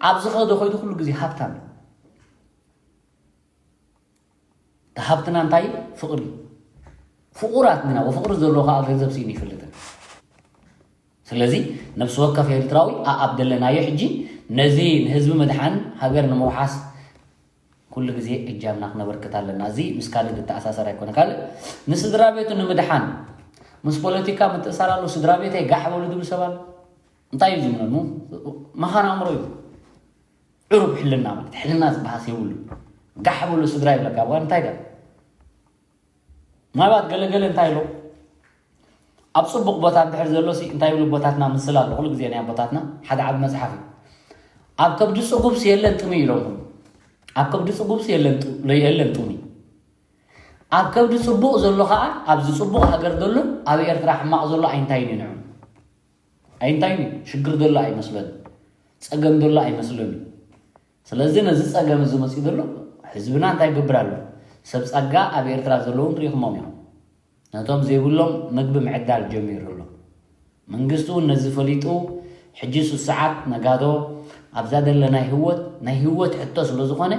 ኣብ ዝኸዶ ከይዱ ኩሉ ግዜ ሃብታም እዩ። እቲ ሃብትና እንታይ? ፍቕሪ። ፍቑራት ኢና። ወፍቕሪ ዘለዎ ከዓ ገንዘብ ስኢኑ ይፈልጥን። ስለዚ ነብሲ ወከፍ ኤርትራዊ ኣኣብ ደለናዮ ሕጂ ነዚ ንህዝቢ ምድሓን ሃገር ንምውሓስ ኩሉ ግዜ እጃምና ክነበርክት ኣለና። እዚ ምስ ካልእ ዝተኣሳሰር ኣይኮነ። ካልእ ንስድራ ቤቱ ንምድሓን ምስ ፖለቲካ ምትእሳር ኣሎ። ስድራ ቤተይ ጋሕ በሉ ዝብል ሰብ ኣሎ። እንታይ እዩ ዝምነኑ? መኻን ኣእምሮ እዩ። ዕሩብ ሕልና ማለት ሕልና ዝበሃስ የብሉ። ጋሕ በሉ ስድራ ይብለካ። እዋ እንታይ ደ? ምናልባት ገለገለ እንታይ ኢሎ? ኣብ ጽቡቕ ቦታ እንድሕር ዘሎ ሲ እንታይ ይብሉ ኣቦታትና? ምስላ ኣሎ ኩሉ ግዜ ናይ ኣቦታትና ሓደ ዓቢ መጽሓፍ እዩ። ኣብ ከብዲ ጽጉብ ሲ የለን ጥሙይ ኢሎም። ኣብ ከብዲ ጽጉብ ሲ የለን ጡ-፣ የለን ጥሙይ። ኣብ ከብዲ ጽቡቕ ዘሎ ኸኣ ኣብዚ ጽቡቕ ሃገር ዘሎ ኣብ ኤርትራ ሕማቕ ዘሎ ኣይንታይን እዩ ንዑ። ኣይንታይን እዩ። ሽግር ዘሎ ኣይመስሎን። ጸገም ዘሎ ኣይመስሎን እዩ። ስለዚ ነዚ ጸገም እዚ መጺኡ ዘሎ ህዝብና እንታይ ይገብር ኣሎ? ሰብ ጸጋ ኣብ ኤርትራ ዘለዉ ንሪኢኹሞም ኢኹም። ነቶም ዘይብሎም ምግቢ ምዕዳል ጀሚሩ ኣሎ። መንግስቲ እውን ነዚ ፈሊጡ ሕጂ ሱስ ሰዓት ነጋዶ ኣብዛ ደለ ናይ ህይወት ናይ ህይወት ሕቶ ስለ ዝኾነ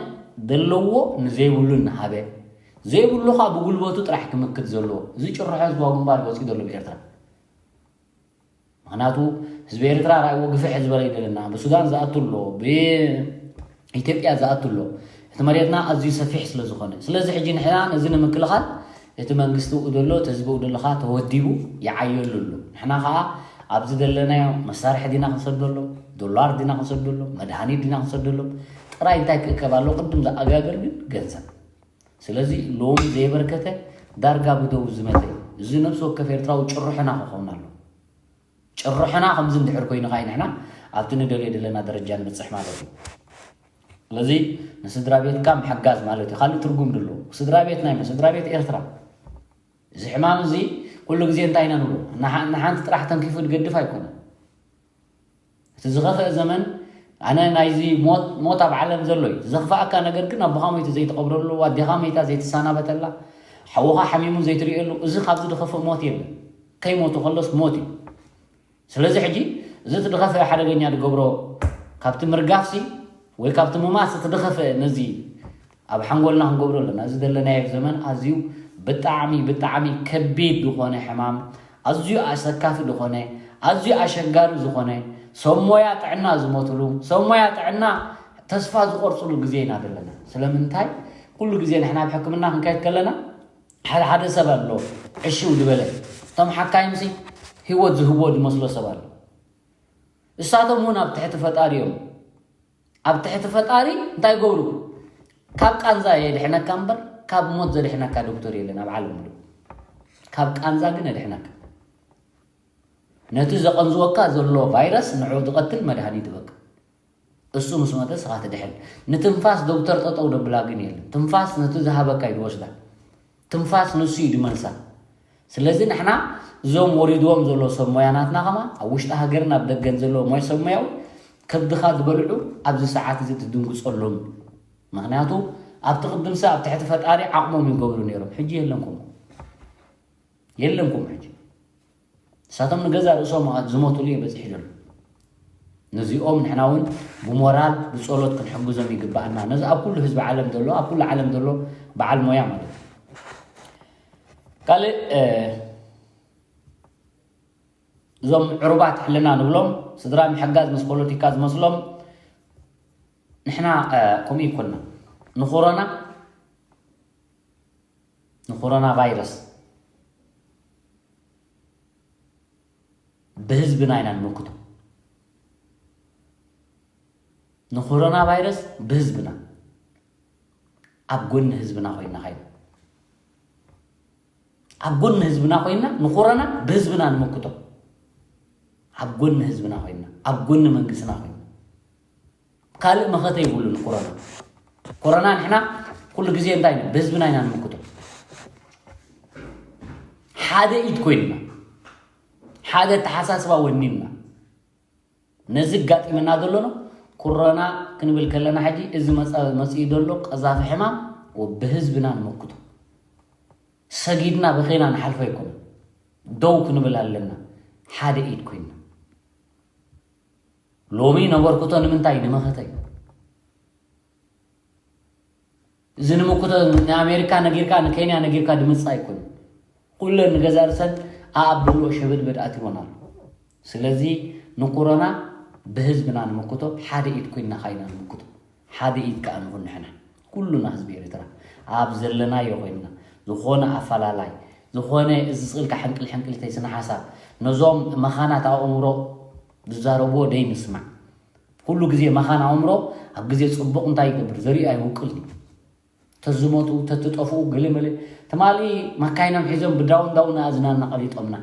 ደለዎ ንዘይብሉ እናሃበ ዘይብሉ ኸዓ ብጉልበቱ ጥራሕ ክምክት ዘለዎ እዚ ጭርሖ ህዝባዊ ግንባር ወፂኡ ዘሎ ብኤርትራ። ምኽንያቱ ህዝቢ ኤርትራ ራእይዎ ግፍሕ ዝበለ ይደለና ብሱዳን ዝኣቱ ኣሎ፣ ብኢትዮጵያ ዝኣቱ ኣሎ። እቲ መሬትና ኣዝዩ ሰፊሕ ስለ ዝኾነ ስለዚ ሕጂ ንሕና ነዚ ንምክልኻል እቲ መንግስቲ ብኡ ዘሎ እቲ ህዝቢ ብኡ ዘሎ ኸዓ ተወዲቡ ይዓየሉ ኣሎ። ንሕና ኸዓ ኣብዚ ዘለናዮ መሳርሒ ዲና ክንሰደሎም፣ ዶላር ዲና ክንሰደሎም፣ መድሃኒት ዲና ክንሰደሎም ጥራይ እንታይ ክእከብ ኣሎ ቅድም ዝኣጋገር ግን ገንዘብ። ስለዚ ሎሚ ዘየበርከተ ዳርጋ ብደው ዝመተ እዩ። እዚ ነብሲ ወከፍ ኤርትራዊ ጭርሖና ክኸውን ኣሎ። ጭርሖና ከምዚ እንድሕር ኮይኑ ኸዓ ንሕና ኣብቲ ንደልዮ ዘለና ደረጃ ንብጽሕ ማለት እዩ። ስለዚ ንስድራ ቤትካ ምሕጋዝ ማለት እዩ። ካልእ ትርጉም ድሎ ስድራ ቤት ናይ ስድራ ቤት ኤርትራ እዚ ሕማም እዚ ኩሉ ግዜ እንታይ ኢና ንብሎ ንሓንቲ ጥራሕ ተንኪፉ ድገድፍ ኣይኮነን። እቲ ዝኸፍአ ዘመን ኣነ ናይዚ ሞት ሞት ኣብ ዓለም ዘሎ እዩ። ዘኽፍኣካ ነገር ግን ኣቦኻ ሞይቱ ዘይትቐብረሉ ኣዴኻ ሞይታ ዘይትሰናበተላ ሓውኻ ሓሚሙ ዘይትርእየሉ እዚ ካብዚ ዝኸፍእ ሞት የለን። ከይሞቱ ከሎስ ሞት እዩ። ስለዚ ሕጂ እዚ እቲ ዝኸፍአ ሓደገኛ ዝገብሮ ካብቲ ምርጋፍሲ ወይ ካብቲ ምማስ እቲ ዝኸፍአ ነዚ ኣብ ሓንጎልና ክንገብሮ ኣለና። እዚ ዘለናዮ ዘመን ኣዝዩ ብጣዕሚ ብጣዕሚ ከቢድ ዝኾነ ሕማም ኣዝዩ ኣሰካፊ ዝኾነ ኣዝዩ ኣሸጋሪ ዝኾነ ሰብ ሞያ ጥዕና ዝሞትሉ ሰብ ሞያ ጥዕና ተስፋ ዝቆርፅሉ ግዜ ኢና ዘለና። ስለምንታይ ኩሉ ግዜ ንሕና ኣብ ሕክምና ክንከይድ ከለና ሓደ ሓደ ሰብ ኣሎ ዕሽው ዝበለ እቶም ሓካይምሲ ህይወት ዝህቦ ዝመስሎ ሰብ ኣሎ። እሳቶም እውን ኣብ ትሕቲ ፈጣሪ እዮም። ኣብ ትሕቲ ፈጣሪ እንታይ ይገብሩ? ካብ ቃንዛ የድሕነካ እምበር ካብ ሞት ዘድሕነካ ዶክተር የለን ኣብ ዓለም ሙሉእ። ካብ ቃንዛ ግን የድሕነካ። ነቲ ዘቐንዝወካ ዘሎ ቫይረስ ንዑ ዝቐትል መድሃኒት በቃ እሱ ምስ መጠ ስኻ ትድሕን። ንትንፋስ ዶክተር ጠጠው ደብላ ግን የለን። ትንፋስ ነቲ ዝሃበካ እዩ ዝወስዳ። ትንፋስ ንሱ እዩ ድመልሳ። ስለዚ ንሕና እዞም ወሪድዎም ዘሎ ሰብ ሞያ ናትና ከማን ኣብ ውሽጢ ሃገርን ኣብ ደገን ዘለዎ ሞያ ሰብ ሞያው ከብድኻ ዝበልዑ ኣብዚ ሰዓት እዚ ትድንግፀሎም። ምክንያቱ ኣብቲ ቅድምሲ ኣብ ትሕቲ ፈጣሪ ዓቕሞም ይገብሩ ነይሮም። ሕጂ የለን ከምኡ። የለን ከምኡ ሕጂ። ንሳቶም ንገዛ ርእሶም ዝሞትሉ እዩ በፂሑ ዘሎ። ነዚኦም ንሕና እውን ብሞራል ብፀሎት ክንሕግዞም ይግባኣና። ነዚ ኣብ ኩሉ ህዝቢ ዓለም ዘሎ ኣብ ኩሉ ዓለም ዘሎ በዓል ሞያ ማለት እዩ። ካልእ እዞም ዕሩባት ሕልና ንብሎም ስድራ ምሕጋዝ ምስ ፖለቲካ ዝመስሎም ንሕና ከምኡ ይኮንና። ንኮሮና ንኮሮና ቫይረስ ብህዝብና ኢና ንምክቶ። ንኮሮና ቫይረስ ብህዝብና ኣብ ጎኒ ህዝብና ኮይና ኸይና ኣብ ጎኒ ህዝብና ኮይና ንኮሮና ብህዝብና ንምክቶ። ኣብ ጎኒ ህዝብና ኮይና ኣብ ጎኒ መንግስትና ኮይና ካልእ መኸተ ይብሉን ኮሮና። ኮሮና ንሕና ኩሉ ግዜ እንታይ ኢና ብህዝብና ኢና ንምክቶ። ሓደ ኢድ ኮይንና ሓደ ተሓሳስባ ወኒንና ነዚ ጋጢምና ዘሎ ነው። ኮሮና ክንብል ከለና ሕጂ እዚ መፃ መፅኡ ዘሎ ቀዛፊ ሕማም ብህዝብና ንምክቶ። ሰጊድና በኺና ንሓልፎ ኣይኮነን። ደው ክንብል ኣለና፣ ሓደ ኢድ ኮይና። ሎሚ ነበርኩቶ ንምንታይ? ንመኸተ እዩ። እዚ ንምክቶ ንኣሜሪካ ነጊርካ፣ ንኬንያ ነጊርካ ድምፅእ ኣይኮነን። ኩለን ንገዛ ርሰን ኣኣብ ደሎ ሸበድበድ ኣትይወን ኣሎ። ስለዚ ንኩሮና ብህዝብና ንምክቶ፣ ሓደ ኢድ ኮይና ካይና ንምክቶ። ሓደ ኢድ ከኣ ንኹን ንሕና ኩሉና ህዝቢ ኤርትራ ኣብ ዘለናዮ ኮይንና፣ ዝኾነ ኣፈላላይ፣ ዝኾነ እዚ ስቕልካ ሕንቅል ሕንቅልተይ ስነ ሓሳብ፣ ነዞም መኻናት ኣእምሮ ዝዛረብዎ ደይንስማዕ። ኩሉ ግዜ መኻን ኣእምሮ ኣብ ግዜ ጽቡቕ እንታይ ይገብር? ዘሪኡ ኣይውቅልን እዩ። ተዝሞቱ፣ ተትጠፍኡ፣ ገለ መለ። ትማሊ መካይኖም ሒዞም ብዳውን ዳውን ኣእዝናና ቀሊጦምና።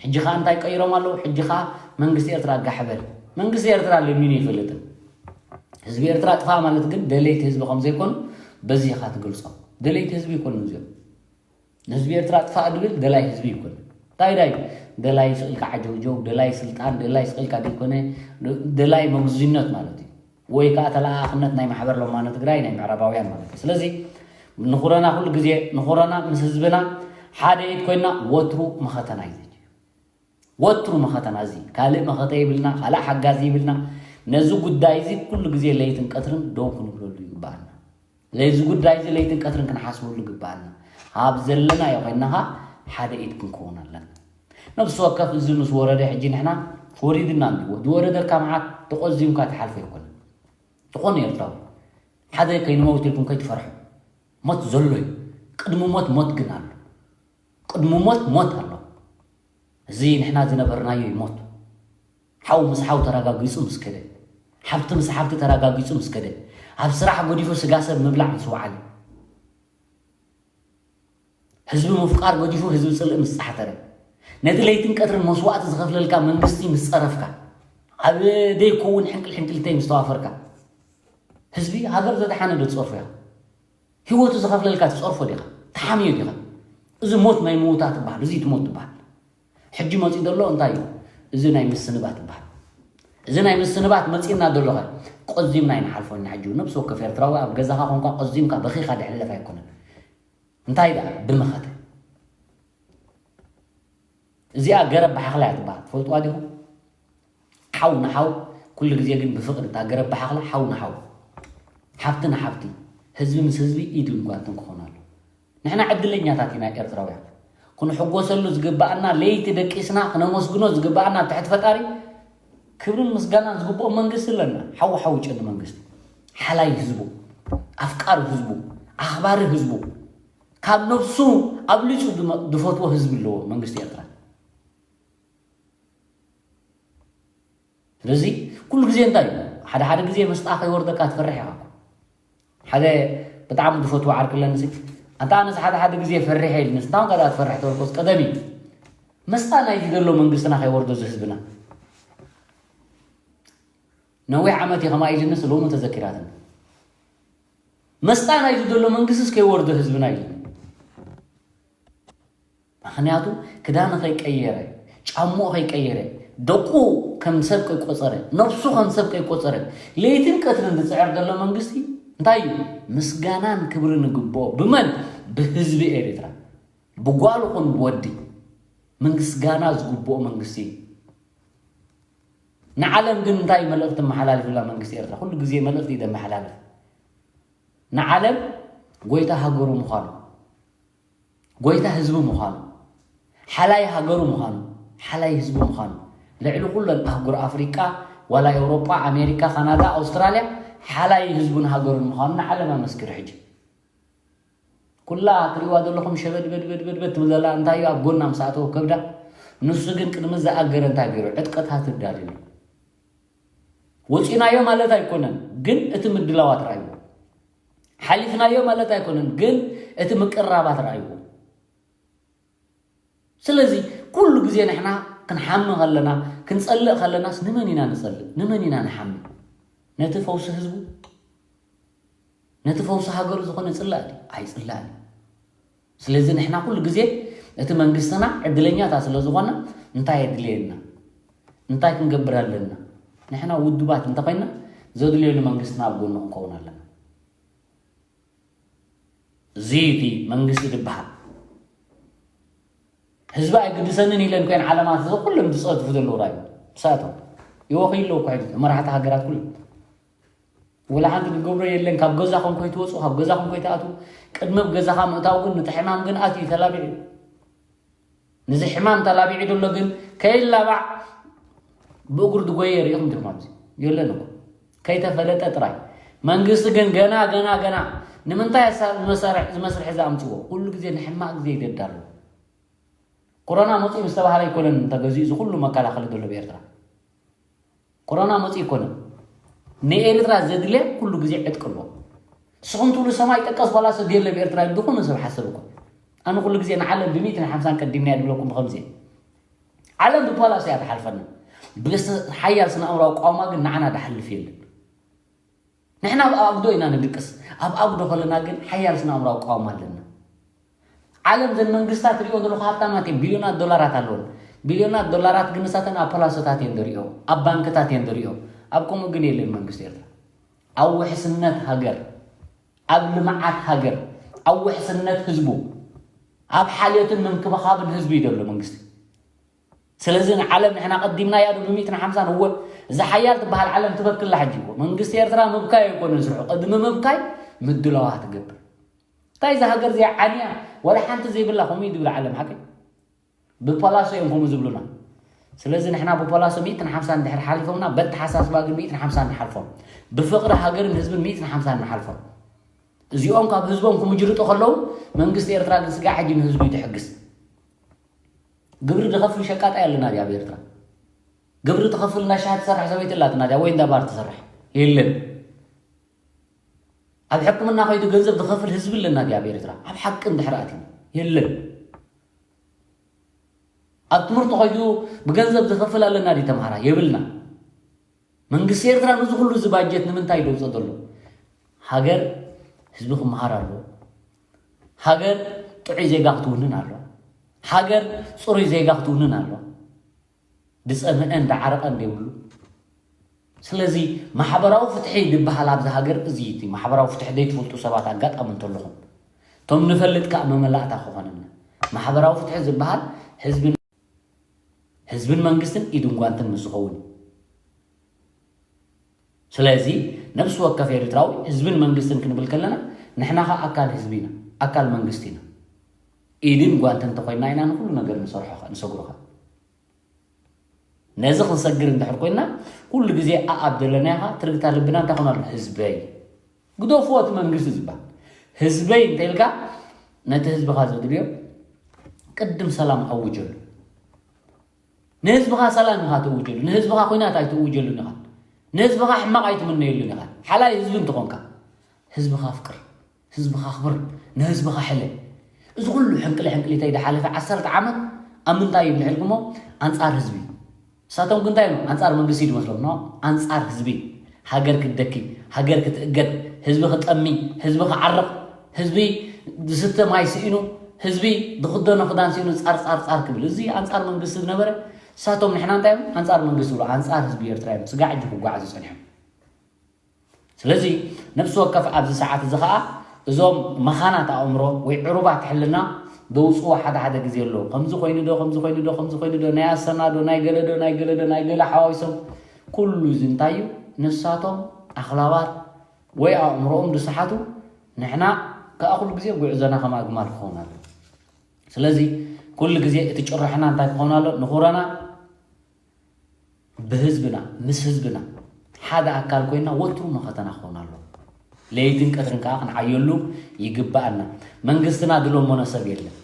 ሕጂ ኸኣ እንታይ ቀይሮም ኣለዉ? ሕጂ ኸኣ መንግስቲ ኤርትራ ኣጋሕበል። መንግስቲ ኤርትራ ለሚኑ ይፈልጥን። ህዝቢ ኤርትራ ጥፋእ ማለት ግን ደለይቲ ህዝቢ ከም ዘይኮኑ በዚ ኢኻ ትገልጾም። ደለይቲ ህዝቢ ይኮኑ እዚኦም። ንህዝቢ ኤርትራ ጥፋእ ድብል ደላይ ህዝቢ ይኮን። እንታይ ዳይ? ደላይ ስቕልካ ዓጀውጀው፣ ደላይ ስልጣን፣ ደላይ ስቕልካ ዘይኮነ፣ ደላይ መጉዝነት ማለት እዩ። ወይ ከዓ ተለኣኣኽነት ናይ ማሕበር ለማኖ ትግራይ ናይ ምዕራባውያን ማለት እዩ። ስለዚ ንኹረና ኩሉ ግዜ፣ ንኹረና ምስ ህዝብና ሓደ ኢድ ኮይና ወትሩ መኸተና እዩ። ወትሩ መኸተና እዚ ካልእ መኸተ ይብልና፣ ካልእ ሓጋዚ ይብልና። ነዚ ጉዳይ እዚ ኩሉ ግዜ ለይትን ቀትርን ደው ክንብለሉ ይግባኣና። ለዚ ጉዳይ እዚ ለይትን ቀትርን ክንሓስበሉ ይግባኣና። ኣብ ዘለናዮ ኮይንና ኸኣ ሓደ ኢድ ክንከውን ኣለና። ነብሲ ወከፍ እዚ ምስ ወረደ ሕጂ ንሕና ወሪድና እንድዎ፣ ዝወረደካ መዓት ተቖዚምካ ትሓልፎ ኣይኮነን። ዝኾነ ኤርትራዊ ሓደ ከይንመውት ኢልኩም ከይትፈርሑ። ሞት ዘሎ እዩ። ቅድሚ ሞት ሞት ግን ኣሎ። ቅድሚ ሞት ሞት ኣሎ። እዚ ንሕና ዝነበርናዮ እዩ ሞት። ሓው ምስ ሓው ተረጋጊጹ ምስ ከደ፣ ሓብቲ ምስ ሓብቲ ተረጋጊጹ ምስ ከደ፣ ኣብ ስራሕ ገዲፉ ስጋ ሰብ ምብላዕ ምስ ወዓለ፣ ህዝቢ ምፍቃር ገዲፉ ህዝቢ ጽልኢ ምስ ጻሕተረ፣ ነቲ ለይትን ቀትርን መስዋእቲ ዝኸፍለልካ መንግስቲ ምስ ጸረፍካ፣ ኣብ ደይከውን ሕንቅል ሕንቅልተይ ምስ ተዋፈርካ፣ ህዝቢ ሃገር ዘድሓነ ዶ ትጸርፎ ኢኻ? ህይወቱ ዝኸፍለልካ ትጸርፎ ዲኻ? ትሓምዮ ዲኻ? እዚ ሞት ናይ ምውታ ትበሃል፣ እዚ ትሞት ትበሃል። ሕጂ መጺኡ ዘሎ እንታይ እዩ? እዚ ናይ ምስንባት ትበሃል። እዚ ናይ ምስንባት መጺእና ዘሎ ኸ ቆዚምና ኣይንሓልፎ ኢና። ሕጂ እውን ነብሲ ወከፍ ኤርትራዊ ኣብ ገዛኻ ኮንካ ቆዚምካ በኺኻ ድሕለፍ ኣይኮነን። እንታይ ደኣ ብመኸተ? እዚኣ ገረብ ብሓኽላ እያ ትበሃል። ትፈልጥዋ ዲኹም? ሓው ንሓው ኩሉ ግዜ ግን ብፍቕሪ እታ ገረብ ብሓኽላ ሓው ንሓው፣ ሓብቲ ንሓብቲ፣ ህዝቢ ምስ ህዝቢ ኢድን ጓንትን ክኾን ኣሎ። ንሕና ዕድለኛታት ኢና ኤርትራውያን። ክንሕጎሰሉ ዝግባኣና፣ ለይቲ ደቂስና ክነመስግኖ ዝግባኣና ኣብ ትሕቲ ፈጣሪ ክብርን ምስጋናን ዝግብኦ መንግስቲ ኣለና። ሓው ሓው ጨኒ መንግስቲ፣ ሓላይ ህዝቡ፣ ኣፍቃሪ ህዝቡ፣ ኣኽባሪ ህዝቡ፣ ካብ ነብሱ ኣብሊጹ ዝመ-፣ ዝፈትዎ ህዝቢ ኣለዎ መንግስቲ ኤርትራ። ስለዚ ኩሉ ግዜ እንታይ እዩ? ሓደ ሓደ ግዜ መስጣ ከይወርደካ ትፈርሕ ኢኻ እኮ። ሓደ ብጣዕሚ ዝፈትዎ ዓርኪ ኣለኒ ሲ፣ ኣንታ ኣነስ ሓደ ሓደ ግዜ ፈሪሐ ኢልኒ፣ እንታይ ኾንካ ደኣ ትፈርሕ ተበልኩስ፣ ቀደም እዩ። መስጣ ናይዚ ዘሎ መንግስትና ከይወርዶ እዚ ህዝብና። ነዊሕ ዓመት እዩ ከምኣ ኢልንስ ሎሚ ተዘኪራትኒ። መስጣ ናይዚ ዘሎ መንግስትስ ከይወርዶ ህዝብና ኢልኒ። ምኽንያቱ ክዳኑ ከይቀየረ፣ ጫምኡ ከይቀየረ፣ ደቁ ከም ሰብ ከይቆጸረ፣ ነብሱ ከም ሰብ ከይቆጸረ፣ ለይትን ቀትርን ዝጽዕር ዘሎ መንግስቲ እንታይ እዩ? ምስጋናን ክብርን ይግብኦ። ብመን? ብህዝቢ ኤርትራ። ብጓል ኹን ብወዲ። ምስጋና ዝግብኦ መንግስቲ እዩ። ንዓለም ግን እንታይ መልእኽቲ መሓላልፍላ መንግስቲ ኤርትራ? ኩሉ ግዜ መልእኽቲ እዩ ዘመሓላልፍ። ንዓለም ጎይታ ሃገሩ ምዃኑ፣ ጎይታ ህዝቡ ምዃኑ፣ ሓላይ ሃገሩ ምዃኑ፣ ሓላይ ህዝቡ ምዃኑ፣ ልዕሊ ኩለን ኣህጉር ኣፍሪቃ፣ ዋላ ኤውሮጳ፣ ኣሜሪካ፣ ካናዳ፣ ኣውስትራልያ፣ ሓላይ ህዝቡን ሃገሩን ምዃኑ ንዓለም ኣመስኪሩ። ሕጂ ኩላ ትሪእዋ ዘለኹም ሸበድበድበድበድ ትብል ዘላ እንታይ እዩ? ኣብ ጎና ምስ ኣተወ ከብዳ። ንሱ ግን ቅድሚ ዝኣገረ እንታይ ገይሩ? ዕጥቀታት ኣዳልዩ። ወፂናዮ ማለት ኣይኮነን፣ ግን እቲ ምድላዋት ረኣይዎ። ሓሊፍናዮ ማለት ኣይኮነን፣ ግን እቲ ምቅርራባት ረኣይዎ። ስለዚ ኩሉ ግዜ ንሕና ክንሓሚ ከለና፣ ክንጸልእ ከለናስ ንመን ኢና ንጸልእ? ንመን ኢና ንሓሚ? ነቲ ፈውሲ ህዝቡ? ነቲ ፈውሲ ሃገሩ ዝኾነ ጽላእ ድዩ? ኣይጽላእን እዩ። ስለዚ ንሕና ኩሉ ግዜ እቲ መንግስትና ዕድለኛታት ስለ ዝኾና እንታይ የድልየና? እንታይ ክንገብር ኣለና? ንሕና ውዱባት እንተኾይና ዘድልዮ ንመንግስትና ኣብ ጎኑ ክንከውን ኣለና። እዚ እቲ መንግስቲ ዝበሃል። ህዝቢ ኣይግድሰንን ኢለን ኮይን ዓለማት እዚ ኩሎም ዝፀትፉ ዘለዉ ራዩ ሳቶም ይወኺ ኣለዉ እኮ ሕጂ መራሕቲ ሃገራት ኩሎም ወላ ሓንቲ ክገብሮ የለን። ካብ ገዛኹም ከይትወፁ፣ ካብ ገዛኹም ከይትኣትዉ፣ ቅድሚ ኣብ ገዛኻ ምእታው ግን ነቲ ሕማም ግን ኣትዩ ተላቢዑ እዩ። ነዚ ሕማም ተላቢዑ ዘሎ ግን ከይላባዕ ብእግሩ ዝጎየ ርኢኹም ዲኹም ኣብዚ የለን እኮ ከይተፈለጠ ጥራይ። መንግስቲ ግን ገና ገና ገና ንምንታይ ኣሳ- ዝመሰርሕ ዝመስርሒ ዝኣምፅዎ ኩሉ ግዜ ንሕማቅ ግዜ ይደዳሉ። ኮሮና መፅኡ ምስ ተባሃለ ኣይኮነን ተገዚኡ እዚ ኩሉ መከላኸሊ ዘሎ ብኤርትራ። ኮሮና መፅኡ ኣይኮነን ንኤርትራ ዘድልያ ኩሉ ግዜ ዕጥቂ ኣለዎ። ንስኹም ትብሉ ሰማይ ጠቀስ ፓላሶ ድየለ ብኤርትራ ኢሉ ዝኾነ ሰብ ሓሰብ እኮ። ኣነ ኩሉ ግዜ ንዓለም ብሚእትን ሓምሳን ቀዲምና እየ ድብለኩም ብኸምዚ እየ። ዓለም ብፓላሶ እያ ትሓልፈና። ብስ ሓያል ስነ ኣእምራዊ ቋውማ ግን ንዓና ድሓልፍ የለን። ንሕና ኣብ ኣጉዶ ኢና ንድቅስ። ኣብ ኣጉዶ ከለና ግን ሓያል ስነ ኣእምራዊ ቋውማ ኣለና። ዓለም ዘን መንግስታት ሪኦ ዘለኹ ሃብታማት እየን ቢልዮናት ዶላራት ኣለወን። ቢልዮናት ዶላራት ግን ንሳተን ኣብ ፓላሶታት እየን ዝሪኦ ኣብ ባንክታት እየን ዝሪኦ። ኣብ ከምኡ ግን የለን መንግስቲ ኤርትራ ኣብ ውሕስነት ሃገር ኣብ ልምዓት ሃገር ኣብ ውሕስነት ህዝቡ ኣብ ሓልዮትን ምንክብኻብን ህዝቢ እዩ ዘሎ መንግስቲ። ስለዚ ንዓለም ንሕና ቀዲምናያ ዶ ብሚእትን ሓምሳን እወ እዛ ሓያል ትበሃል ዓለም ትበክላ ሕጂ እኮ መንግስቲ ኤርትራ ምብካይ ኣይኮነን ስርሑ ቅድሚ ምብካይ ምድላዋ ትገብር እንታይ እዛ ሃገር እዚኣ ዓንያ ወላ ሓንቲ ዘይብላ ከምኡ እዩ ዝብል ዓለም ሓቂ ብፓላሶ እዮም ከምኡ ዝብሉና ስለዚ ንሕና ብፓላሶ ሚእትን ሓምሳን ድሕር ሓሊፎምና በተሓሳስባ ግን ሚእትን ሓምሳን ንሓልፎም ብፍቅሪ ሃገርን ህዝብን ሚእትን ሓምሳን ንሓልፎም እዚኦም ካብ ህዝቦም ክምጅርጡ ከለዉ መንግስቲ ኤርትራ ግን ስጋዕ ሕጂ ንህዝቡ ይትሕግስ ግብሪ ዝኸፍል ሸቃጣይ ኣለና ድያ ኣብ ኤርትራ ግብሪ ትኸፍል ናይ ሻሂ ትሰርሕ ሰበይቲ ኣላትና ድያ ወይ እንዳ ባር ትሰርሕ የለን ኣብ ሕክምና ከይዱ ገንዘብ ዝኸፍል ህዝቢ ኣለና ድያ ኣብ ኤርትራ ኣብ ሓቂ እንድሕር ኣቲና የለን ኣብ ትምህርቲ ከይዱ ብገንዘብ ዝኸፍል ኣለና ድዩ ተምሃራ የብልና መንግስቲ ኤርትራ ነዚ ኩሉ እዚ ባጀት ንምንታይ ደውፀ ዘሎ ሃገር ህዝቢ ክመሃር ኣለዎ ሃገር ጥዑይ ዜጋ ክትውንን ኣለዋ ሃገር ፅሩይ ዜጋ ክትውንን ኣለዋ ድፀምአን ዳዓረቐን ዘይብሉ ስለዚ ማሕበራዊ ፍትሒ ዝበሃል ኣብዚ ሃገር እዚ እቲ ማሕበራዊ ፍትሒ ዘይትፈልጡ ሰባት ኣጋጣሚ እንተለኹም እቶም ንፈልጥ ከዓ መመላእታ ክኾነና ማሕበራዊ ፍትሒ ዝበሃል ህዝብን ህዝብን መንግስትን ኢድን ጓንትን ምስ ዝኸውን እዩ ስለዚ ነብሲ ወከፍ ኤርትራዊ ህዝብን መንግስትን ክንብል ከለና ንሕና ከዓ ኣካል ህዝቢ ኢና ኣካል መንግስቲ ኢና ኢድን ጓንትን እንተኮይና ኢና ንኩሉ ነገር ንሰርሖ ንሰግሩካ ነዚ ክንሰግር እንድሕር ኮይና ኩሉ ግዜ ኣኣብ ዘለና ኢኻ ትርግታ ልብና እንታይ ኮና ኣሎ ህዝበይ ግደፍዎ እቲ መንግስቲ ዝበሃል ህዝበይ እንተኢልካ ነቲ ህዝብኻ ዘድልዮ ቅድም ሰላም ኣውጀሉ ንህዝብኻ ሰላም ኢኻ ትእውጀሉ ንህዝብኻ ኩናት ኣይትእውጀሉን ኢኻ ንህዝብኻ ሕማቕ ኣይትምነየሉን ኢኻ ሓላይ ህዝቢ እንተኾንካ ህዝብኻ ኣፍቅር ህዝብኻ ኣኽብር ንህዝብኻ ሕለ እዚ ኩሉ ሕንቅሊ ሕንቅሊተይ ዝሓለፈ ዓሰርተ ዓመት ኣብ ምንታይ እዩ ድሕልኩሞ ኣንጻር ህዝቢ እሳቶም ግን እንታይ እዮም ኣንጻር መንግስቲ ድመስሎም ኖ ኣንጻር ህዝቢ ሃገር ክትደኪ ሃገር ክትእገድ ህዝቢ ክጠሚ ህዝቢ ክዓርቕ ህዝቢ ዝስተ ማይ ስኢኑ ህዝቢ ዝኽደኖ ክዳን ስኢኑ ጻር ጻር ጻር ክብል እዚ ኣንጻር መንግስቲ ዝነበረ እሳቶም ንሕና እንታይ እዮም ኣንጻር መንግስቲ ብሎ ኣንጻር ህዝቢ ኤርትራ እዮም ስጋዕ እጅ ክጓዓዙ ጸኒሖም ስለዚ ነፍሲ ወከፍ ኣብዚ ሰዓት እዚ ኸዓ እዞም መኻናት ኣእምሮ ወይ ዕሩባት ሕልና ዘውፅዎ ሓደ ሓደ ግዜ ኣለዉ። ከምዚ ኮይኑ ዶ ከምዚ ኮይኑ ዶ ከምዚ ኮይኑ ዶ ናይ ኣሰና ዶ ናይ ገለ ዶ ናይ ገለ ዶ ናይ ገለ ሓዋዊሶም ኩሉ እዚ እንታይ እዩ? ንሳቶም ኣኽላባት ወይ ኣእምሮኦም ዝሰሓቱ ንሕና ከዓ ኩሉ ግዜ ጉዕዞና ከም ኣግማል ክኸውን ኣለዎ። ስለዚ ኩሉ ግዜ እቲ ጭርሖና እንታይ ክኸውን ኣሎ? ንኹረና ብህዝብና ምስ ህዝብና ሓደ ኣካል ኮይና ወትሩ መኸተና ክኾን ኣሎ። ለይትን ቀትርን ከዓ ክንዓየሉ ይግብኣና። መንግስትና ዝለመኖ ሰብ የለን።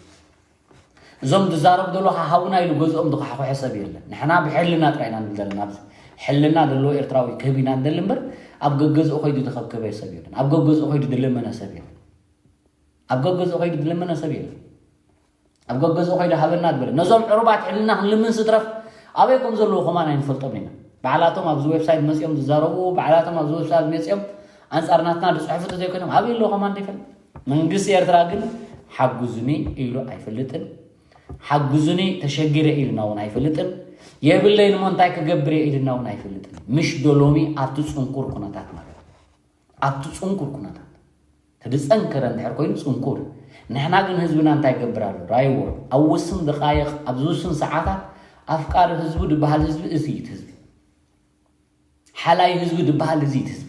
እዞም ዝዛረቡ ዘለዉ ከዓ ሃቡና ኢሉ ገዝኦም ዝኳሕኩሐ ሰብ የለን። ንሕና ብሕልና ጥራይ ኢና ንብል ዘለና ኣብዚ። ሕልና ዘለዎ ኤርትራዊ ክህብ ኢና ንደሊ እምበር ኣብ ገገዝኡ ከይዱ ዝኸብከበ ሰብ የለን። ኣብ ገገዝኡ ከይዱ ዝለመነ ሰብ የለን። ኣብ ገገዝኡ ከይዱ ዝለመነ ሰብ የለን። ኣብ ገገዝኡ ከይዱ ሃበና ዝበለ ነዞም ዕሩባት ሕልና ክንልምን ስድረፍ ኣበይ ከም ዘለዉ ከማን ኣይንፈልጦም ኢና። ባዕላቶም ኣብዚ ዌብሳይት መፂኦም ዝዛረቡ ባዕላቶም ኣብዚ ዌብሳይት መፂኦም ኣንፃር ናትና ዝፅሕፉ ተዘይኮይኖም ኣበይ ኣለዉ ከማን ዘይፈልጥ መንግስቲ ኤርትራ ግን ሓጉዙኒ ኢሉ ኣይፈልጥን ሓጉዙኒ ተሸጊረ ኢልና እውን ኣይፈልጥን የብለይን እሞ እንታይ ክገብር እየ ኢልና እውን ኣይፈልጥን ምሽ ዶ ሎሚ ኣብቲ ፅንኩር ኩነታት ማለት ኣብቲ ፅንኩር ኩነታት እቲ ዝፀንከረ እንድሕር ኮይኑ ፅንኩር ንሕና ግን ህዝብና እንታይ ይገብር ኣሎ? ራይዎ ኣብ ውስን ደቃይቕ፣ ኣብ ዝውስን ሰዓታት ኣፍቃሪ ህዝቡ ዝበሃል ህዝቢ እዚ እዩ ህዝቢ። ሓላይ ህዝቢ ዝበሃል እዚ እዩ ህዝቢ።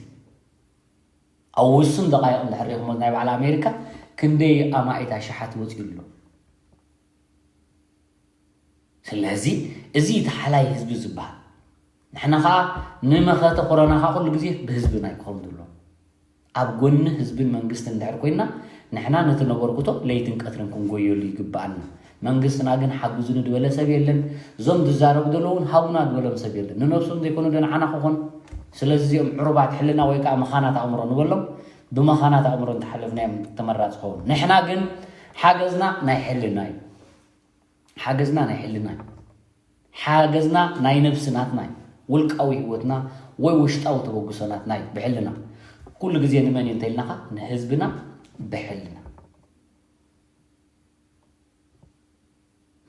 ኣብ ውስን ደቃይቕ እንድሕር ሪኢኹሞ ናይ በዓል ኣሜሪካ ክንደይ ኣማኢት ኣሽሓት ወፂኡ ኣሎ። ስለዚ እዚ እቲ ሓላይ ህዝቢ ዝበሃል። ንሕና ኸዓ ንመኸተ ኮሮና ኸዓ ኩሉ ግዜ ብህዝብና እዩ ክኸውን ዘለዎ። ኣብ ጎኒ ህዝብን መንግስትን እንድሕር ኮይና ንሕና ነቲ ነበርኩቶ ለይትን ቀትርን ክንጎየሉ ይግብኣና። መንግስትና ግን ሓግዙኒ ዝበለ ሰብ የለን። እዞም ዝዛረቡ ዘለዉ እውን ሃቡና ዝበሎም ሰብ የለን። ንነብሶም ዘይኮኑ ዶ ንዓና ክኾኑ? ስለዚ እዚኦም ዕሩባት ሕልና ወይ ከዓ መኻናት ኣእምሮ ንበሎም። ብመኻናት ኣእምሮ እንተሓለፍናዮም ተመራፂ ኸውን። ንሕና ግን ሓገዝና ናይ ሕልና እዩ። ሓገዝና ናይ ሕልና እዩ። ሓገዝና ናይ ነብሲ ናትና እዩ። ውልቃዊ ህይወትና ወይ ውሽጣዊ ተበግሶ ናትና እዩ ብሕልና። ኩሉ ግዜ ንመን እዩ እንተኢልናኻ ንህዝብና ብሕልና።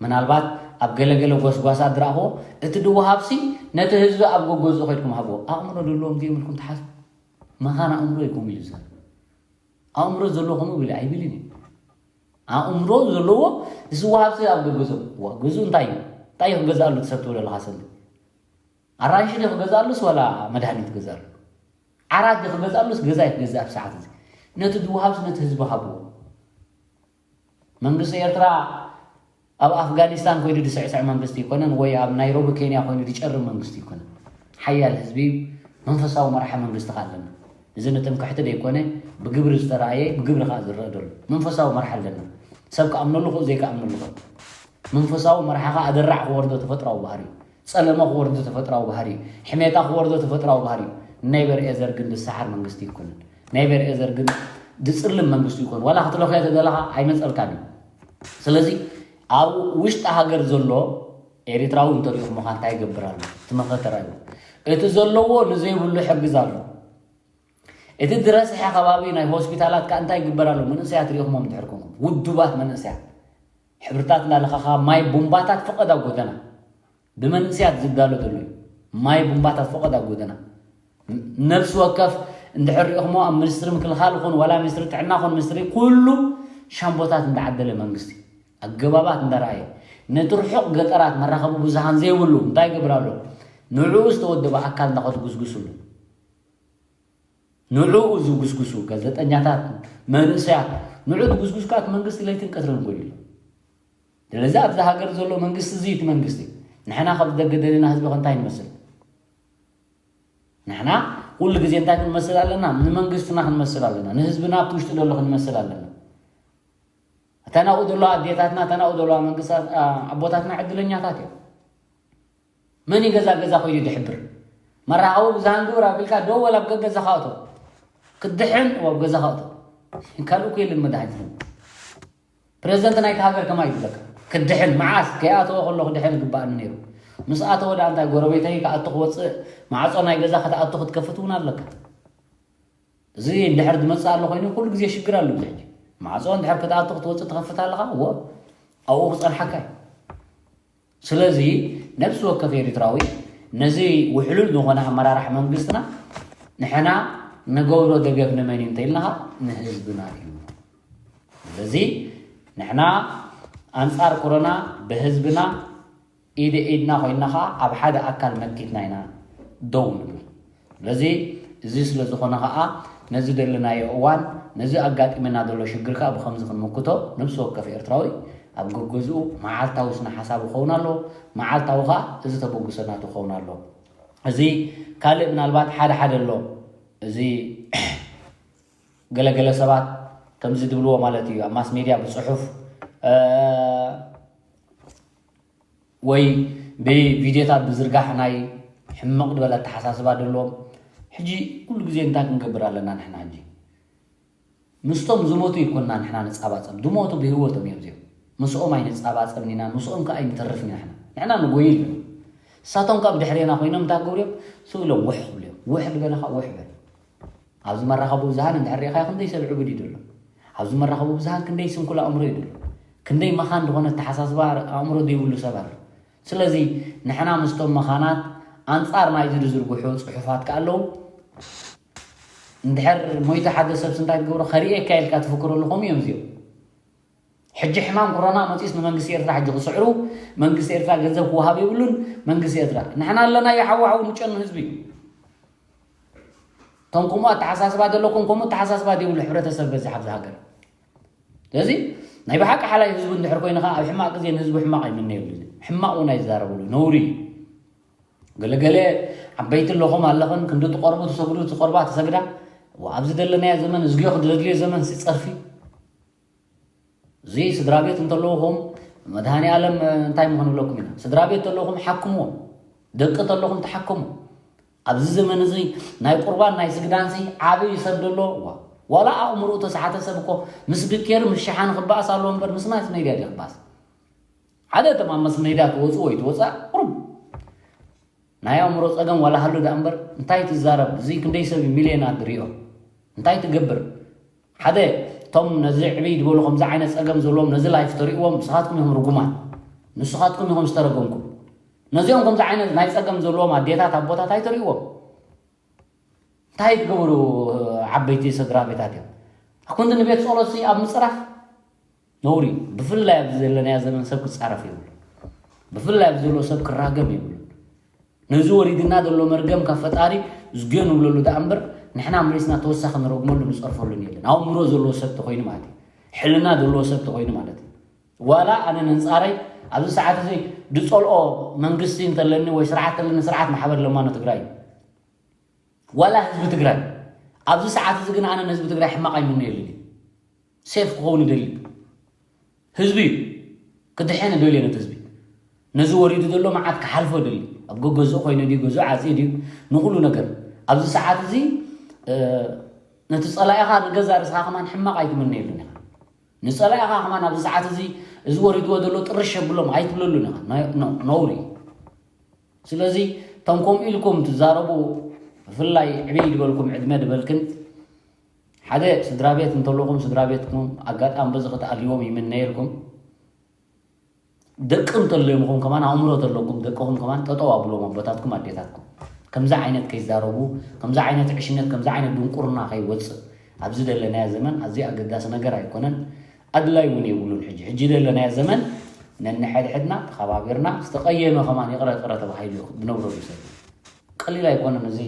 ምናልባት ኣብ ገለገለ ጎስጓሳት ዝረኣኽዎ እቲ ድወሃብሲ ነቲ ህዝቢ ኣብ ገገዝኡ ከድኩም ሃብዎ። ኣእምሮ ዘለዎም ድዮም ኢልኩም ትሓስቡ? መኻን ኣእምሮ ኢልኩም ኢሉ ዝዛረብ። ኣእምሮ ዘለዎ ከምኡ ብል ኣይብልን እዩ። ኣእምሮ ዘለዎ ዝወሃብ ሰብ ኣብ ገገዝኡ። ዋ፣ ገዝኡ እንታይ እዩ? እንታይ እዩ ክገዝኣሉ ትሰብ ትብል ኣለኻ ሰንዲ? ኣራንሺ ድዩ ክገዝኣሉስ ዋላ መድሃኒት ክገዝኣሉ? ዓራት ድዩ ክገዝኣሉስ ገዛ እዩ ክገዝእ ኣብ ሰዓት እዚ? ነቲ ዝወሃብስ ነቲ ህዝቢ ሃብዎ። መንግስቲ ኤርትራ ኣብ ኣፍጋኒስታን ኮይኑ ዝስዕስዕ መንግስቲ ኣይኮነን፣ ወይ ኣብ ናይሮቢ ኬንያ ኮይኑ ዝጨርም መንግስቲ ኣይኮነን። ሓያል ህዝቢ እዩ። መንፈሳዊ መራሒ መንግስቲ ከ ኣለና። እዚ ንትምክሕቲ ዘይኮነ ብግብሪ ዝተረኣየ ብግብሪ ከዓ ዝረአ ዘሎ መንፈሳዊ መራሒ ኣለና። ሰብ ክኣምነሉ ክኡ ዘይክኣምነሉ ክእ መንፈሳዊ መራሒ ከዓ ኣደራዕ ክወርዶ ተፈጥራዊ ባህሪ እዩ። ጸለመ ክወርዶ ተፈጥራዊ ባህሪ እዩ። ሕሜታ ክወርዶ ተፈጥራዊ ባህሪ እዩ። ናይ በርኤዘር ግን ዝሰሓር መንግስቲ ኣይኮነን። ናይ በርኤዘር ግን ዝጽልም መንግስቲ ይኮን። ዋላ ክትለኽዮ ተደለኻ ኣይመጸልካን እዩ። ስለዚ ኣብ ውሽጢ ሃገር ዘሎ ኤሪትራዊ እንተሪኢኹም ምዃን እንታይ ይገብር ኣሎ? እቲ መኸተራ እዩ። እቲ ዘለዎ ንዘይብሉ ይሕግዝ ኣሎ። እቲ ዝረስሐ ከባቢ ናይ ሆስፒታላት ከኣ እንታይ ይግበር ኣሎ? መንእሰያት ሪኢኹሞም እንድሕር ኮንኩም፣ ውዱባት መንእሰያት ሕብርታት እንዳለኻኻ ማይ ቡምባታት ፈቐድ ኣብ ጎደና ብመንእሰያት ዝዳሎ ዘሎ እዩ። ማይ ቡምባታት ፈቐድ ኣብ ጎደና ነፍሲ ወከፍ እንድሕር ሪኢኹሞ ኣብ ሚኒስትሪ ምክልኻል ይኹን ዋላ ሚኒስትሪ ጥዕና ይኹን ሚኒስትሪ ኩሉ ሻምቦታት እንዳዓደለ መንግስቲ ኣገባባት እንዳረኣየ ነቲ ርሑቕ ገጠራት መራኸቢ ብዙሃን ዘይብሉ እንታይ ይገብር ኣሎ? ንዕኡ ዝተወደበ ኣካል እንዳኸዱ ጉስጉስሉ ንዕኡ ዝጉስጉሱ ጋዜጠኛታት መንእሰያት ንዕኡ ዝጉስጉስ ከኣ እቲ መንግስቲ ለይትን ቀትርን ኮይኑ ኣሎ። ስለዚ ኣብዚ ሃገር ዘሎ መንግስቲ እዚ እቲ መንግስቲ ንሕና ካብ ደገ ደለና ህዝቢ ከ እንታይ ንመስል? ንሕና ኩሉ ግዜ እንታይ ክንመስል ኣለና? ንመንግስትና ክንመስል ኣለና። ንህዝብና ኣብቲ ውሽጢ ዘሎ ክንመስል ኣለና። እተን ኣብኡ ዘለዋ ኣዴታትና እተን ኣብኡ ዘለዋ መንግስታት ኣቦታትና ዕድለኛታት እዮም። መን እዩ ገዛ ገዛ ኮይኑ ድሕብር? መራኸቢ ብዙሃን ግብር ኣቢልካ ደው በል ኣብ ገገዛኻ እቶ። ክድሕን ኣብ ገዛኻ እቶ። ካልእ እኮ የለን መድሃኒት። ፕረዚደንት ናይቲ ሃገር ከማይ ይብለካ። ክድሕን መዓስ ከይኣተወ ከሎ ክድሕን ይግባኣኒ ነይሩ። ምስ ኣተወ ደኣ እንታይ ጎረቤተይ ክኣቱ ክወፅእ ማዕፆ ናይ ገዛ ክትኣቱ ክትከፍት እውን ኣለካ። እዚ እንድሕር ዝመፅእ ኣሎ ኮይኑ ኩሉ ግዜ ሽግር ኣሎ። እዚ ሕጂ ማዕፆ እንድሕር ክትኣቱ ክትወፅእ ትኸፍት ኣለኻ እዎ ኣብኡ ክፀንሓካ እዩ። ስለዚ ነብሲ ወከፍ ኤርትራዊ ነዚ ውሕሉል ዝኾነ ኣመራርሓ መንግስትና ንሕና ንገብሮ ደገፍ ንመን እዩ እንተኢልናኻ ንህዝብና እዩ። ስለዚ ንሕና ኣንጻር ኮሮና ብህዝብና ኢደ ኢድና ኮይንና ኸዓ ኣብ ሓደ ኣካል መኪትና ኢና ደው ንብል። ስለዚ እዚ ስለ ዝኾነ ኸዓ ነዚ ዘለናዮ እዋን ነዚ ኣጋጢመና ዘሎ ሽግር ከኣ ብኸምዚ ክንምክቶ ነብሲ ወከፍ ኤርትራዊ ኣብ ገገዝኡ መዓልታዊ ስነ ሓሳብ ክኸውን ኣለዎ። መዓልታዊ ኸዓ እዚ ተበግሶ ናቱ ክኸውን ኣለዎ። እዚ ካልእ ምናልባት ሓደ ሓደ ኣሎ እዚ ገለገለ ሰባት ከምዚ ዝብልዎ ማለት እዩ ኣብ ማስ ሜድያ ብፅሑፍ ወይ ብቪድዮታት ብዝርጋሕ ናይ ሕምቕ ዝበለ ኣተሓሳስባ ዘለዎም ሕጂ ኩሉ ግዜ እንታይ ክንገብር ኣለና ንሕና ሕጂ ምስቶም ዝሞቱ ይኮንና ንሕና ንፃባፀብ ዝሞቱ ብህይወቶም እዮም እዚኦም ምስኦም ኣይንፃባፀብን ኢና ምስኦም ከዓ ኣይንተርፍን ኢና ንሕና ንሕና ንጎይል ንሳቶም ካብ ድሕሬና ኮይኖም እንታይ ክገብሩ እዮም ስብሎም ውሕ ክብሉ እዮም ውሕ ዝበለ ከዓ ውሕ በል ኣብዚ መራኸቢ ብዙሃን እንድሕር ሪኢኻዮ ክንደይ ሰብ ዕቡድ እዩ ዘሎ ኣብዚ መራኸቢ ብዙሃን ክንደይ ስንኩል ኣእምሮ እዩ ዘሎ ክንደይ መኻን ዝኾነ ኣተሓሳስባ ኣእምሮ ዘይብሉ ሰብ ኣሎ ስለዚ ንሕና ምስቶም መኻናት ኣንፃር ናይዚ ዝዝርግሑ ፅሑፋት ከ ኣለዉ እንድሕር ሞይቱ ሓደ ሰብስ እንታይ ትገብሮ ከርእየካ ኢልካ ትፍክረሉ ከምኡ እዮም እዚኦም ሕጂ ሕማም ኮሮና መፂስ ንመንግስቲ ኤርትራ ሕጂ ክስዕሩ መንግስቲ ኤርትራ ገንዘብ ክወሃብ የብሉን። መንግስቲ ኤርትራ ንሕና ኣለና ይሓዋሓው ንጨኑ ህዝቢ። እቶም ከምኡ ኣተሓሳስባ ዘለኩም ከምኡ ኣተሓሳስባ ዘይብሉ ሕብረተሰብ በዝሕ ኣብዚ ሃገር። ስለዚ ናይ ብሓቂ ሓላይ ህዝቢ እንድሕር ኮይኑ ከዓ ኣብ ሕማቅ ግዜ ንህዝቢ ሕማቅ ኣይምነየሉ። ሕማቅ እውን ኣይዛረብሉ ነውሪ እዩ። ገለገለ ዓበይቲ ኣለኹም ኣለኽን ክንዲ ትቆርቡ ትሰግዱ ትቆርባ ትሰግዳ ኣብዚ ዘለናዮ ዘመን እዝግዮ ክደድልዮ ዘመን ሲፀርፊ እዚ ስድራ ቤት እንተለውኹም መድሃኒ ዓለም እንታይ ምኾን ብለኩም ኢና። ስድራ ቤት ተለውኹም ሓክምዎም። ደቂ ተለኹም ተሓክሙ። ኣብዚ ዘመን እዚ ናይ ቁርባን ናይ ስግዳን ሲ ዓብይ ሰብ ደሎ ዋላ ኣእምሮ ተሳሓተ ሰብ እኮ ምስ ድኬር ምስ ሸሓን ክባኣስ ኣለዎ እምበር ምስ ማስ ሜድያ ድዩ ክባኣስ? ሓደ እቶም ኣብ ማስ ሜድያ ትወፁ ወይ ትወፃ ቁሩብ ናይ ኣእምሮ ፀገም ዋላ ሃሉ ደኣ እምበር እንታይ ትዛረብ? እዚ ክንደይ ሰብ እዩ ሚልዮናት ዝሪኦ እንታይ ትገብር? ሓደ እቶም ነዚ ዕብይ ዝበሉ ከምዚ ዓይነት ፀገም ዘለዎም ነዚ ላይፍ ተሪእዎም ንስኻትኩም ኢኹም ርጉማት። ንስኻትኩም ኢኹም ዝተረገምኩም። ነዚኦም ከምዚ ዓይነት ናይ ፀገም ዘለዎም ኣዴታት ኣቦታት ኣይተሪእዎም። እንታይ ትገብሩ? ዓበይቲ ስድራ ቤታት እዮም። ኣኩንዲ ንቤት ፀሎት ኣብ ምፅራፍ ነውሪ። ብፍላይ ኣብዚ ዘለናዮ ዘመን ሰብ ክፃረፍ የብሉ። ብፍላይ ኣብዚ ዘሎ ሰብ ክራገም የብሉ። ነዚ ወሪድና ዘሎ መርገም ካብ ፈጣሪ ዝግዮ ንብለሉ ደኣ እምበር ንሕና መሊስና ተወሳኺ ንረግመሉ ንፀርፈሉን የለን። ኣእምሮ ዘለዎ ሰብ ተኮይኑ ማለት እዩ። ሕልና ዘለዎ ሰብ ተኮይኑ ማለት እዩ። ዋላ ኣነ ነንፃረይ ኣብዚ ሰዓት እዚ ድፀልኦ መንግስቲ እንተለኒ ወይ ስርዓት ተለኒ ስርዓት ማሕበር ለማኖ ትግራይ እዩ። ዋላ ህዝቢ ትግራይ ኣብዚ ሰዓት እዚ ግን ኣነ ንህዝቢ ትግራይ ሕማቕ ኣይምነየሉን እዩ። ሴፍ ክኸውን ይደሊ ህዝቢ እዩ። ክድሕን ይደልዮ ነቲ ህዝቢ ነዚ ወሪዱ ዘሎ መዓት ክሓልፎ ይደሊ። ኣብ ገገዝኡ ኮይኑ ድዩ ገዝኡ ዓፅዩ ድዩ ንኩሉ ነገር ኣብዚ ሰዓት እዚ ነቲ ፀላኢኻ ንገዛ ርስኻ ከማን ሕማቕ ኣይትምነየሉን ኢኻ። ንፀላኢኻ ከማን ኣብዚ ሰዓት እዚ እዚ ወሪድዎ ዘሎ ጥርሽ የብሎም ኣይትብለሉን ኢኻ። ነውሪ እዩ። ስለዚ እቶም ከምኡ ኢልኩም ትዛረቡ ብፍላይ ዕብይ ዝበልኩም ዕድመ ዝበልክን ሓደ ስድራ ቤት እንተለኹም ስድራ ቤትኩም ኣጋጣሚ በዚ ክትኣልይዎም ይምነየልኩም። ደቂ እንተለይምኹም ከማን ኣእምሮ ተለኩም ደቅኹም ከማን ጠጠው ኣብሎም ኣቦታትኩም ኣዴታትኩም ከምዚ ዓይነት ከይዛረቡ ከምዚ ዓይነት ዕሽነት ከምዚ ዓይነት ድንቁርና ከይወፅእ ኣብዚ ዘለናዮ ዘመን ኣዝዩ ኣገዳሲ ነገር ኣይኮነን። ኣድላይ እውን የብሉን። ሕጂ ሕጂ ዘለናዮ ዘመን ነንሕድሕድና ተኸባቢርና ዝተቐየመ ከማን ይቕረ ይቕረ ተባሂሉ እዩ ዝነብረሉ ሰብ። ቀሊል ኣይኮነን እዚ።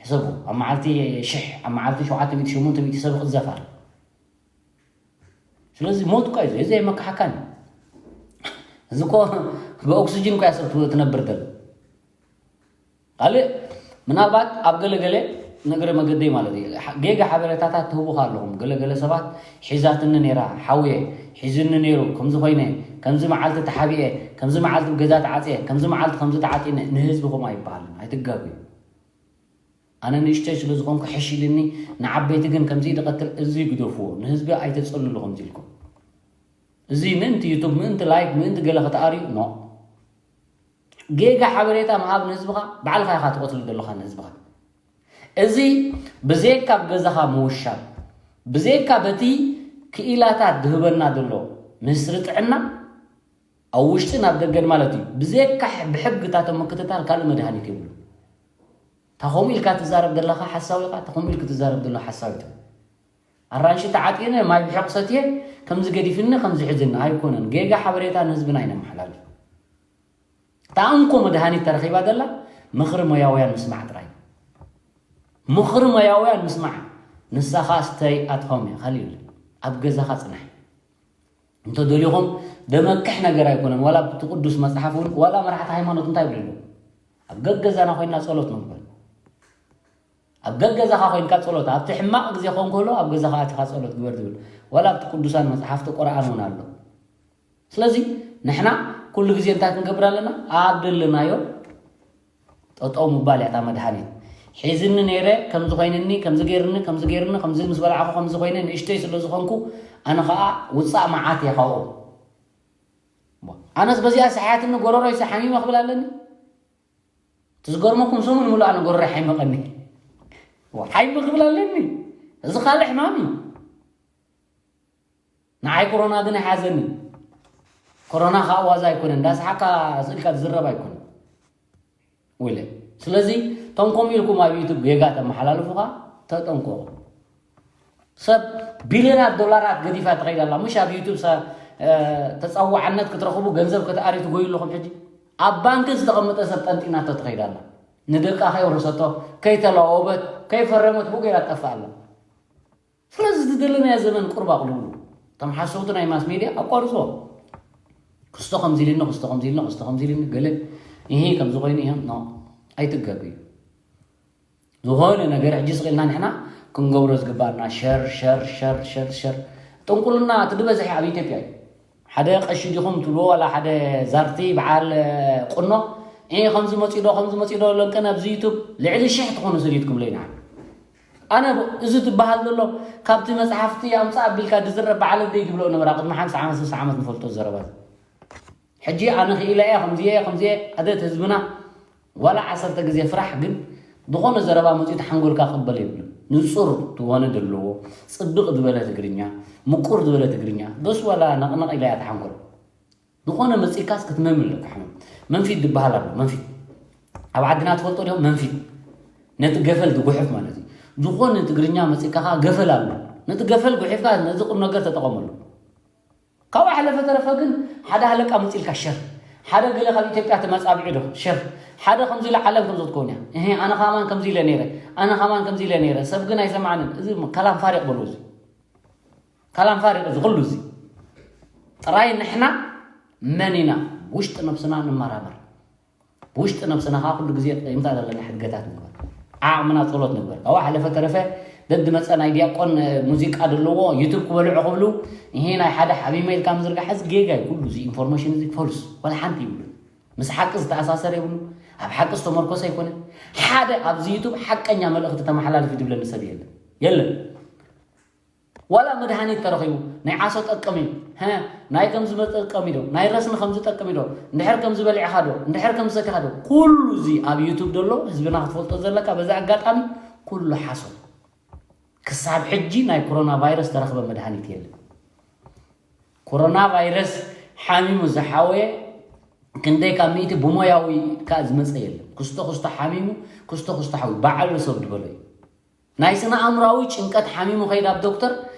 ሕሰቡ ኣብ መዓልቲ ሽሕ ኣብ መዓልቲ ሸውዓተ ሚእቲ ሸሞንተ ሚእቲ ሰብ ይቕዘፍ ኣሎ። ስለዚ ሞት እኳ እዩ እዚ ኣይመካሓካን እዩ። እዚ እኮ ብኦክስጅን እኳ ሰብ ትነብር ደለ ካልእ ምናልባት ኣብ ገለገለ ነገረ መገደይ ማለት እዩ ጌጋ ሓበሬታታት ትህቡ ኣለኹም። ገለገለ ሰባት ሒዛትኒ ነይራ ሓውየ ሒዝኒ ነይሩ ከምዚ ኮይነ ከምዚ መዓልቲ ተሓቢኤ ከምዚ መዓልቲ ገዛ ተዓፅየ ከምዚ መዓልቲ ከምዚ ተዓፂነ ንህዝቢ ከምኡ ኣይበሃልን ኣይትጋጉ። ኣነ ንእሽተይ ስለ ዝኾንኩ ሕሽ ኢልኒ ንዓበይቲ ግን ከምዚ ድቐትል እዚ ግደፍዎ ንህዝቢ ኣይተፀልሉ ከምዚ ኢልኩም እዚ ምእንቲ ዩቱብ ምእንቲ ላይክ ምእንቲ ገለ ክትኣርዩ ኖ ጌጋ ሓበሬታ ምሃብ ንህዝብኻ ባዕልኻ ኢኻ ትቐትሉ ዘለኻ ንህዝብኻ። እዚ ብዘይካ ኣብ ገዛኻ ምውሻብ ብዘይካ በቲ ክኢላታት ዝህበና ዘሎ ሚኒስትሪ ጥዕና ኣብ ውሽጥን ኣብ ደገን ማለት እዩ ብዘይካ ብሕግታቶም ምክትታል ካልእ መድሃኒት የብሉ። ታኸምኡ ኢልካ ትዛረብ ዘለኻ ሓሳዊ ኢኻ። ታኸምኡ ኢልክ ትዛረብ ዘሎ ሓሳዊት ኣራንሺ ተዓጢነ ማይ ብሕቕ ሰትየ ከምዚ ገዲፍኒ ከምዚ ሕዝኒ ኣይኮነን። ጌጋ ሓበሬታ ንህዝብና ኣይነመሓላልፍ። እታ እንኮ መድሃኒት ተረኺባ ዘላ ምኽሪ ሞያውያን ምስማዕ ጥራይ። ምኽሪ ሞያውያን ምስማዕ። ንሳኻ ስተይ ኣትሆም እየ ኻሊእ የለን። ኣብ ገዛኻ ጽናሕ። እንተደሊኹም ደመክሕ ነገር ኣይኮነን። ዋላ ኣብቲ ቅዱስ መጽሓፍ እውን ዋላ መራሕቲ ሃይማኖት እንታይ ይብሉ ኣለዉ? ኣብ ገገዛና ኮይንና ጸሎት ንግበር። ኣብ ገገዛኻ ኮይንካ ጸሎት ኣብቲ ሕማቕ ግዜ ክኾን ከሎ ኣብ ገዛኻ ኣቲኻ ጸሎት ግበር ዝብል ዋላ ኣብቲ ቅዱሳን መጽሓፍቲ ቁርኣን እውን ኣሎ። ስለዚ ንሕና ኩሉ ግዜ እንታይ ክንገብር ኣለና? ኣብ ደለናዮ ጠጠው ምባል እያ እታ መድሃኒት። ሒዝኒ ነይረ ከምዚ ኮይንኒ ከምዚ ገይርኒ ከምዚ ገይርኒ ከምዚ ምስ በላዕኹ ከምዚ ኮይነ ንእሽተይ ስለ ዝኾንኩ ኣነ ኸዓ ውፃእ መዓት እየ ካብኦም። ኣነስ በዚኣ ሰሓያትኒ ጎረሮይሲ ሓሚመ ክብል ኣለኒ። ትዝገርመኩም ሰሙን ሙሉእ ኣነ ጎረሮይ ሓይመቐኒ። ሓይመ ክብል ኣለኒ። እዚ ካልእ ሕማም እዩ። ንዓይ ኮሮና ግን ኣይሓዘኒ። ኮሮና ከዓ ዋዛ ኣይኮነን። እንዳሰሓቅካ ስእልካ ዝዝረብ ኣይኮነን። ውለ ስለዚ እቶም ከምኡ ኢልኩም ኣብ ዩቱብ ጌጋ ተመሓላልፉኻ ተጠንቀቑ። ሰብ ቢልዮናት ዶላራት ገዲፋ ትኸይድ ኣላ። ምሽ ኣብ ዩቱብ ሰ- ተፀዋዕነት ክትረኽቡ ገንዘብ ከተኣርዩ ትጎዩ ኣለኹም። ሕጂ ኣብ ባንኪ ዝተቐመጠ ሰብ ጠንጢናቶ ትኸይድ ኣላ። ንደቃ ከይወረሰቶ፣ ከይተለዋወበት፣ ከይፈረመት ብኡ ገይራ ትጠፍእ ኣላ። ስለዚ ዝደለናዮ ዘመን ቁርብ ኣቕልብሉ። እቶም ሓሰውቲ ናይ ማስ ሜድያ ኣቋርፅዎ። ክስቶ ከምዚ ኢልኒ፣ ክስቶ ከምዚ ኢልኒ፣ ክስቶ ከምዚ ኢልኒ፣ ገለ ይሄ ከምዚ ኮይኑ ይሄ ኖ ኣይትገብ እዩ። ዝኾነ ነገር ሕጂ ስቕ ኢልና ንሕና ክንገብሮ ዝግባና ሸር ሸር ሸር ሸር ሸር። ጥንቁልና እቲ ዝበዝሐ ኣብ ኢትዮጵያ እዩ። ሓደ ቀሺ ዲኹም ትብልዎ ዋላ ሓደ ዛርቲ በዓል ቁኖ እ ከምዚ መፂዶ ከምዚ መፂዶ ለንቀን ኣብዚ ዩቱብ ልዕሊ ሽሕ ትኾኑ ስዲድኩም ለይና። ኣነ እዚ ትበሃል ዘሎ ካብቲ መፅሓፍቲ ኣምፃ ኣቢልካ ድዝረብ በዓል ኣደይ ድብሎ ነበራ ቅድሚ ሓምሳ ዓመት ስሳ ዓመት ንፈልጦ ዘረባት። ሕጂ ኣነ ክኢለ እየ ከምዚ እየ ከምዚ እየ ኣደት ህዝብና ዋላ ዓሰርተ ግዜ ፍራሕ ግን ዝኾነ ዘረባ መፂኡ ተሓንጎልካ ክበል የብሉ። ንፁር ትኾነ ዘለዎ ፅብቕ ዝበለ ትግርኛ፣ ምቁር ዝበለ ትግርኛ በስ ዋላ ነቕነቕ ኢላ እያ ተሓንጎል። ዝኾነ መፂእካስ ክትመም ኣለካ ሕመም። መንፊት ዝበሃል ኣሎ መንፊት። ኣብ ዓድና ትፈልጦ ዲኹም መንፊት? ነቲ ገፈል ዝጉሕፍ ማለት እዩ። ዝኾነ ትግርኛ መፂእካ ከዓ ገፈል ኣሎ። ነቲ ገፈል ጉሒፍካ ነዚ ቁም ነገር ተጠቐመሉ። ካብኡ ሓለፈ ተረፈ ግን ሓደ ሃለቃ መፂልካ ሸር፣ ሓደ ገለ ካብ ኢትዮጵያ ተመፃቢዑ ዶ ሸር፣ ሓደ ከምዚ ኢሉ ዓለም ከምዚ ክትከውን እያ። እሄ ኣነ ካማን ከምዚ ኢለ ነይረ፣ ኣነ ካማን ከምዚ ኢለ ነይረ። ሰብ ግን ኣይሰማዕንን። እዚ ከላም ፋሪቕ በሉ። እዚ ከላም ፋሪቕ እዚ ኩሉ እዚ ጥራይ ንሕና መን ኢና ውሽጢ ነብስና ንመራመር። ብውሽጢ ነብስና ከዓ ኩሉ ግዜ እንታይ ዘለና ሕድገታት ንግበር፣ ዓቕምና ጸሎት ንግበር። ካብኡ ሓለፈ ተረፈ ደድመፀ ናይ ዲያቆን ሙዚቃ ዘለዎ ዩቱብ ክበልዑ ክብሉ ይሄ ናይ ሓደ ሓሚመ ኢልካ ምዝርጋሕ እዚ ጌጋ እዩ። ኩሉ እዚ ኢንፎርሜሽን እዚ ፎልስ ወላ ሓንቲ ይብሉ ምስ ሓቂ ዝተኣሳሰር የብሉ፣ ኣብ ሓቂ ዝተመርኮሰ ኣይኮነ። ሓደ ኣብዚ ዩቱብ ሓቀኛ መልእኽቲ ተመሓላልፍ ድብለኒ ሰብ የለን የለን። ዋላ መድሃኒት ተረኺቡ ናይ ዓሶ ጠቅም እዩ ሀ፣ ናይ ከምዚ መጠቀም ኢዶ ናይ ረስኒ ከምዚ ጠቅም ኢዶ እንድሕር ከምዚ በሊዕኻ ዶ እንድሕር ከምዚ ሰቲኻ ዶ ኩሉ እዚ ኣብ ዩቱብ ዘሎ ህዝብና ክትፈልጦ ዘለካ በዚ ኣጋጣሚ ኩሉ ሓሶት። ክሳብ ሕጂ ናይ ኮሮና ቫይረስ ተረኽበ መድሃኒት የለን። ኮሮና ቫይረስ ሓሚሙ ዝሓወየ ክንደይ ካብ ሚእቲ ብሞያዊ ከዓ ዝመፀ የለን። ክስቶ ክስቶ ሓሚሙ ክስቶ ክስቶ ሓዊ ባዕሉ ሰብ ዝበሎ እዩ። ናይ ስነ ኣእምራዊ ጭንቀት ሓሚሙ ከይድ ኣብ ዶክተር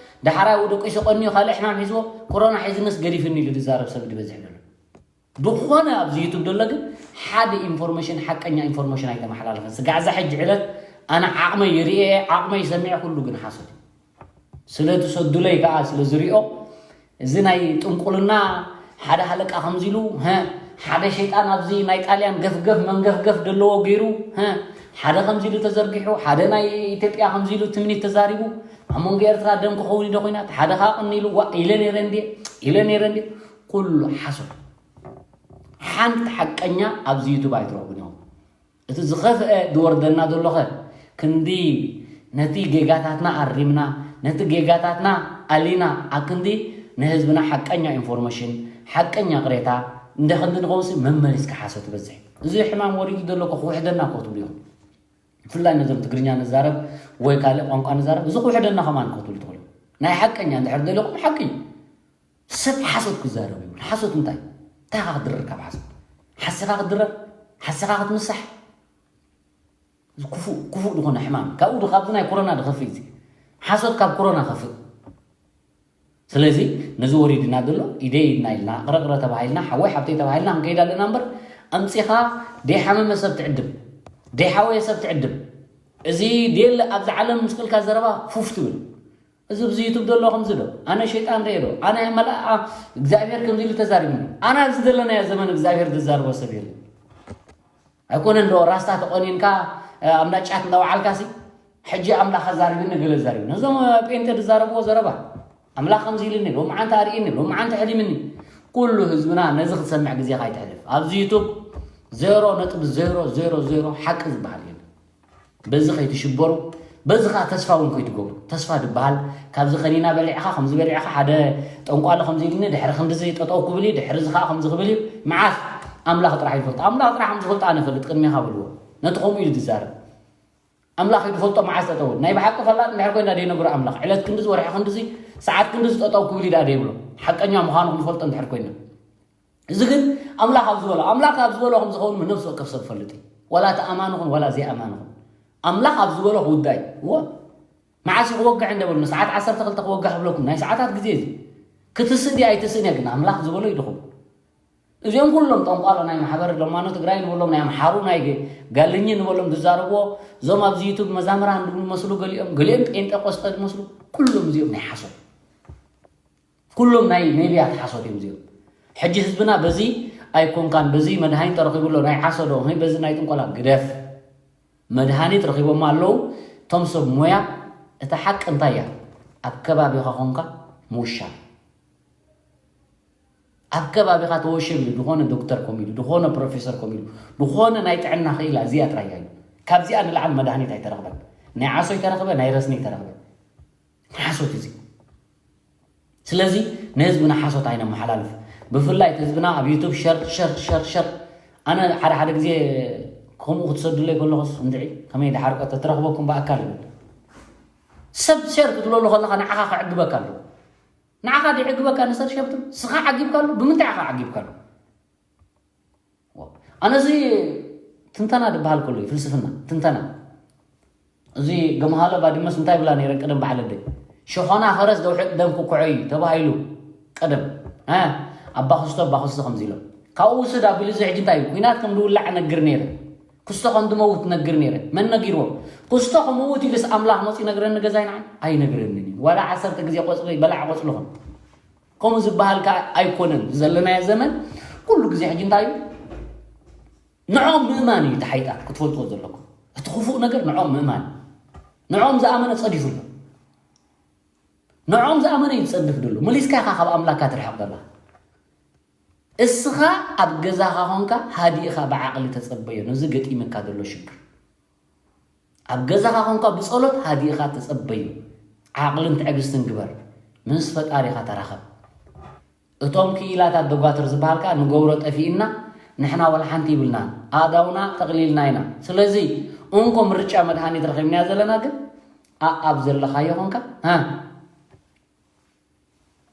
ዳሕራይ ደቂሱ ቀንዩ ካልእ ሕማም ሒዝዎ ኮሮና ሒዝንስ ገዲፍኒ ኢሉ ዝዛረብ ሰብ ዝበዝሕ ዘሎ። ዝኾነ ኣብዚ ዩቱብ ዘሎ ግን ሓደ ኢንፎርሜሽን ሓቀኛ ኢንፎርሜሽን ኣይተመሓላለፈን። ስጋዕ እዛ ሕጂ ዕለት ኣነ ዓቕመይ ይርኤ ዓቕመይ ይሰሚዐ ኩሉ ግን ሓሶት እዩ። ስለ ትሰዱለይ ከዓ ስለ ዝሪኦ እዚ ናይ ጥንቁልና ሓደ ሃለቃ ከምዚ ኢሉ ሀ፣ ሓደ ሸይጣን ኣብዚ ናይ ጣልያን ገፍገፍ መንገፍገፍ ዘለዎ ገይሩ ሀ፣ ሓደ ከምዚ ኢሉ ተዘርጊሑ ሓደ ናይ ኢትዮጵያ ከምዚ ኢሉ ትምኒት ተዛሪቡ ኣብ መንጎ ኤርትራ ደም ክኸውን ኢዶ ኮይናት ሓደ ከዓ ቅኒ ኢሉ ዋ ኢለ ነይረ እንዴ ኢለ ነይረ እንዴ። ኩሉ ሓሶት። ሓንቲ ሓቀኛ ኣብዚ ዩቱብ ኣይትረኽቡን ኢኹም። እቲ ዝኸፍአ ዝወርደና ዘሎኸ ክንዲ ነቲ ጌጋታትና ኣሪምና ነቲ ጌጋታትና ኣሊና ኣክንዲ ንህዝብና ሓቀኛ ኢንፎርሜሽን ሓቀኛ ቅሬታ እንደ ክንዲ ንኸውንሲ መመሊስካ ሓሶት ትበዝሕ። እዚ ሕማም ወሪዱ ዘሎ እኮ ክውሕደና እኮ ትብሉ ኢኹም። ብፍላይ ነዞም ትግርኛ ንዛረብ ወይ ካልእ ቋንቋ ንዛረብ እዚ ክውሕደና ከማን እኮ ትብሉ ትኽእሉ። ናይ ሓቀኛ እንድሕር ደለኹም ሓቂ እዩ። ሰብ ሓሶት ክዛረብ ይብል። ሓሶት እንታይ እንታይ ኢኻ ክትድረር ካብ ሓሶት ሓስኻ ክትድረር ሓስኻ ክትምሳሕ ክፉእ ክፉእ ዝኾነ ሕማም ካብኡ ካብዚ ናይ ኮሮና ዝኸፍእ እዚ ሓሶት ካብ ኮሮና ከፍእ። ስለዚ ነዚ ወሪድና ዘሎ ኢደይ ኢድና ኢልና ቅረቅረ ተባሂልና ሓወይ ሓብተይ ተባሂልና ክንከይድ ኣለና እምበር ኣምፂኻ ደይሓመመ ሰብ ትዕድም ደይሓወየ ሰብ ትዕድም። እዚ ደየለ ኣብዚ ዓለም ምስክልካ ዘረባ ፉፍ ትብል። እዚ ብዚ ዩቱብ ዘሎ ከምዚ ዶ ኣነ ሸይጣን ርኤ ዶ ኣነ መላኣ እግዚኣብሔር ከምዚ ኢሉ ተዛሪብኒ። ኣነ ኣብዚ ዘለናዮ ዘመን እግዚኣብሔር ዝዛርቦ ሰብ የለን። ኣይኮነን ዶ ራስታ ተቆኒንካ ኣብ ናጫት እንዳወዓልካ ሲ ሕጂ ኣምላኽ ኣዛሪብኒ ገለ ዛሪብኒ እዞም ጴንጤ ዝዛረብዎ ዘረባ ኣምላኽ ከምዚ ኢልኒ ሎምዓንቲ ኣርእኒ ሎምዓንቲ ሕሊምኒ። ኩሉ ህዝብና ነዚ ክትሰምዕ ግዜኻ ኣይተሕልፍ ኣብዚ ዩቱብ ዜሮ ነጥቢ ዜሮ ዜሮ ዜሮ ሓቂ ዝበሃል የለን። በዚ ከይትሽበሩ በዚ ከዓ ተስፋ እውን ከይትገብሩ። ተስፋ ዝበሃል ካብዚ ከኒና በሊዕኻ ከምዚ በሊዕኻ ሓደ ጠንቋሊ ከምዚ ኢልኒ ድሕሪ ክንድዚ ጠጠው ክብል እዩ ድሕሪ እዚ ከዓ ከምዚ ክብል እዩ። መዓስ ኣምላኽ ጥራሕ ይፈልጦ ኣምላኽ ጥራሕ ከም ዝፈልጦ ኣነ ፈልጥ ቅድሜኻ በልዎ። ነቲ ከምኡ ኢሉ ዝዛረብ ኣምላኽ እዩ ዝፈልጦ መዓስ ጠጠው ናይ ብሓቂ ፈላጥ እንድሕር ኮይና ደይነግሮ ኣምላኽ ዕለት ክንድዚ ወርሒ ክንድዚ ሰዓት ክንድዚ ጠጠው ክብል እዩ ደኣ ደይብሎ። ሓቀኛ ምዃኑ ክንፈልጦ እንድሕር ኮይና እዚ ግን ኣምላኽ ኣብ ዝበሎ ኣምላኽ ኣብ ዝበሎ ከም ዝኸውን ነፍሲ ወከፍ ሰብ ክፈልጥ እዩ። ዋላ እቲ ኣማኒ ኹን ዋላ ዘይኣማኒ ኹን ኣምላኽ ኣብ ዝበሎ ክውዳእ እዩ። እወ መዓስ እዩ ክወግሕ እንደበሉ ንሰዓት ዓሰርተ ክልተ ክወግሕ ክብለኩም ናይ ሰዓታት ግዜ እዚ ክትስእን ድያ ኣይትስእን እያ፣ ግን ኣምላኽ ዝበሎ ይድኹም። እዚኦም ኩሎም ጠንቋሎ ናይ ማሕበር ለማኖ ትግራይ ንበሎም፣ ናይ ኣምሓሩ፣ ናይ ጋልኝ ንበሎም ዝዛረብዎ፣ እዞም ኣብዚ ዩቱብ መዛምራን ድብሉ መስሉ፣ ገሊኦም ገሊኦም ጴንጠቆስጠ ዝመስሉ፣ ኩሎም እዚኦም ናይ ሓሶት፣ ኩሎም ናይ ነቢያት ሓሶት እዮም እዚኦም። ሕጂ ህዝብና በዚ ኣይኮንካን፣ በዚ መድሃኒት ተረኺቡ ኣሎ፣ ናይ ዓሶ ዶ፣ በዚ ናይ ጥንቆላ ግደፍ። መድሃኒት ረኺቦም ኣለዉ እቶም ሰብ ሞያ። እታ ሓቂ እንታይ እያ? ኣብ ከባቢኻ ኮንካ ምውሻብ። ኣብ ከባቢኻ ተወሸብ ኢሉ ዝኾነ ዶክተር ኮም ኢሉ፣ ዝኾነ ፕሮፌሰር ኮም ኢሉ፣ ዝኾነ ናይ ጥዕና ክኢላ እዚኣ ጥራይ እዩ። ካብዚኣ ንላዕሊ መድሃኒት ኣይተረኽበን። ናይ ዓሶ ይተረኽበ፣ ናይ ረስኒ ይተረኽበ። ሓሶት እዚ። ስለዚ ንህዝብና ሓሶት ኣይነመሓላልፍ። ብፍላይ እቲ ህዝብና ኣብ ዩቱብ ሸር ሸር ሸር ሸር። ኣነ ሓደ ሓደ ግዜ ከምኡ ክትሰዱለይ ከለኹስ እንድዒ ከመይ ድሓር ቀ ተትረኽበኩም ብኣካል ይብል። ሰብ ሸር ክትብለሉ ከለኻ ንዓኻ ክዕግበካ ኣለዎ። ንዓኻ ድዕግበካ ንሰብ ሸር ትብል፣ ስኻ ዓጊብካሉ፣ ብምንታይ ኢኻ ዓጊብካሉ? ኣነ እዚ ትንተና ዝበሃል ከሎ እዩ፣ ፍልስፍና፣ ትንተና። እዚ ገምሃሎ ባድመስ እንታይ ይብላ ነይረን ቀደም በዓል ኣደይ? ሸኾና ፈረስ ደውሒ ደም ክኩዖ እዩ ተባሂሉ ቀደም። እ፣ ኣባ ክስቶ፣ ኣባ ክስቶ ከምዚ ኢሎም። ካብኡ ውስድ ኣቢሉ እዚ ሕጂ እንታይ እዩ? ኲናት ከም ዝውላዕ ነግር ነይረ። ክስቶ ከም ዝመውት ነግር ነይረ። መን ነጊርዎ? ክስቶ ክምውት ኢሉስ ኣምላኽ መፂኡ ይነግረኒ ገዛይ ንዓይ? ኣይነግረንን እዩ። ዋላ ዓሰርተ ግዜ ቆፅሊ በላዕ ቆፅሊ ኹን። ከምኡ ዝበሃል ከኣ ኣይኮነን። ዘለናዮ ዘመን ኩሉ ግዜ ሕጂ እንታይ እዩ? ንዖም ምእማን እዩ እቲ ሓይጣት ክትፈልጥዎ ዘለኩም። እቲ ክፉእ ነገር ንዖም ምእማን እዩ። ንዖም ዝኣመነ ጸዲፉ ኣሎ። ንዖም ዝኣመነ እዩ ዝጸድፍ ዘሎ። መሊስካ ኢኻ ካብ ኣምላክካ ትርሕቕ ዘለኻ። እስኻ ኣብ ገዛኻ ኾንካ ሃዲእኻ ብዓቕሊ ተጸበዮ ነዚ ገጢምካ ዘሎ ሽግር። ኣብ ገዛኻ ኾንካ ብጸሎት ሃዲእኻ ተጸበዮ። ዓቕልን ትዕግስትን ግበር። ምስ ፈጣሪኻ ተራኸብ። እቶም ክኢላታት ዶጓትር ዝበሃል ከኣ ንገብሮ ጠፊእና ንሕና ዋላ ሓንቲ ይብልናን። ኣእዳውና ጠቕሊልና ኢና። ስለዚ እንኮ ምርጫ መድሃኒት ረኺብናያ ዘለና ግን ኣኣብ ዘለኻዮ ኾንካ፣ ሃ፣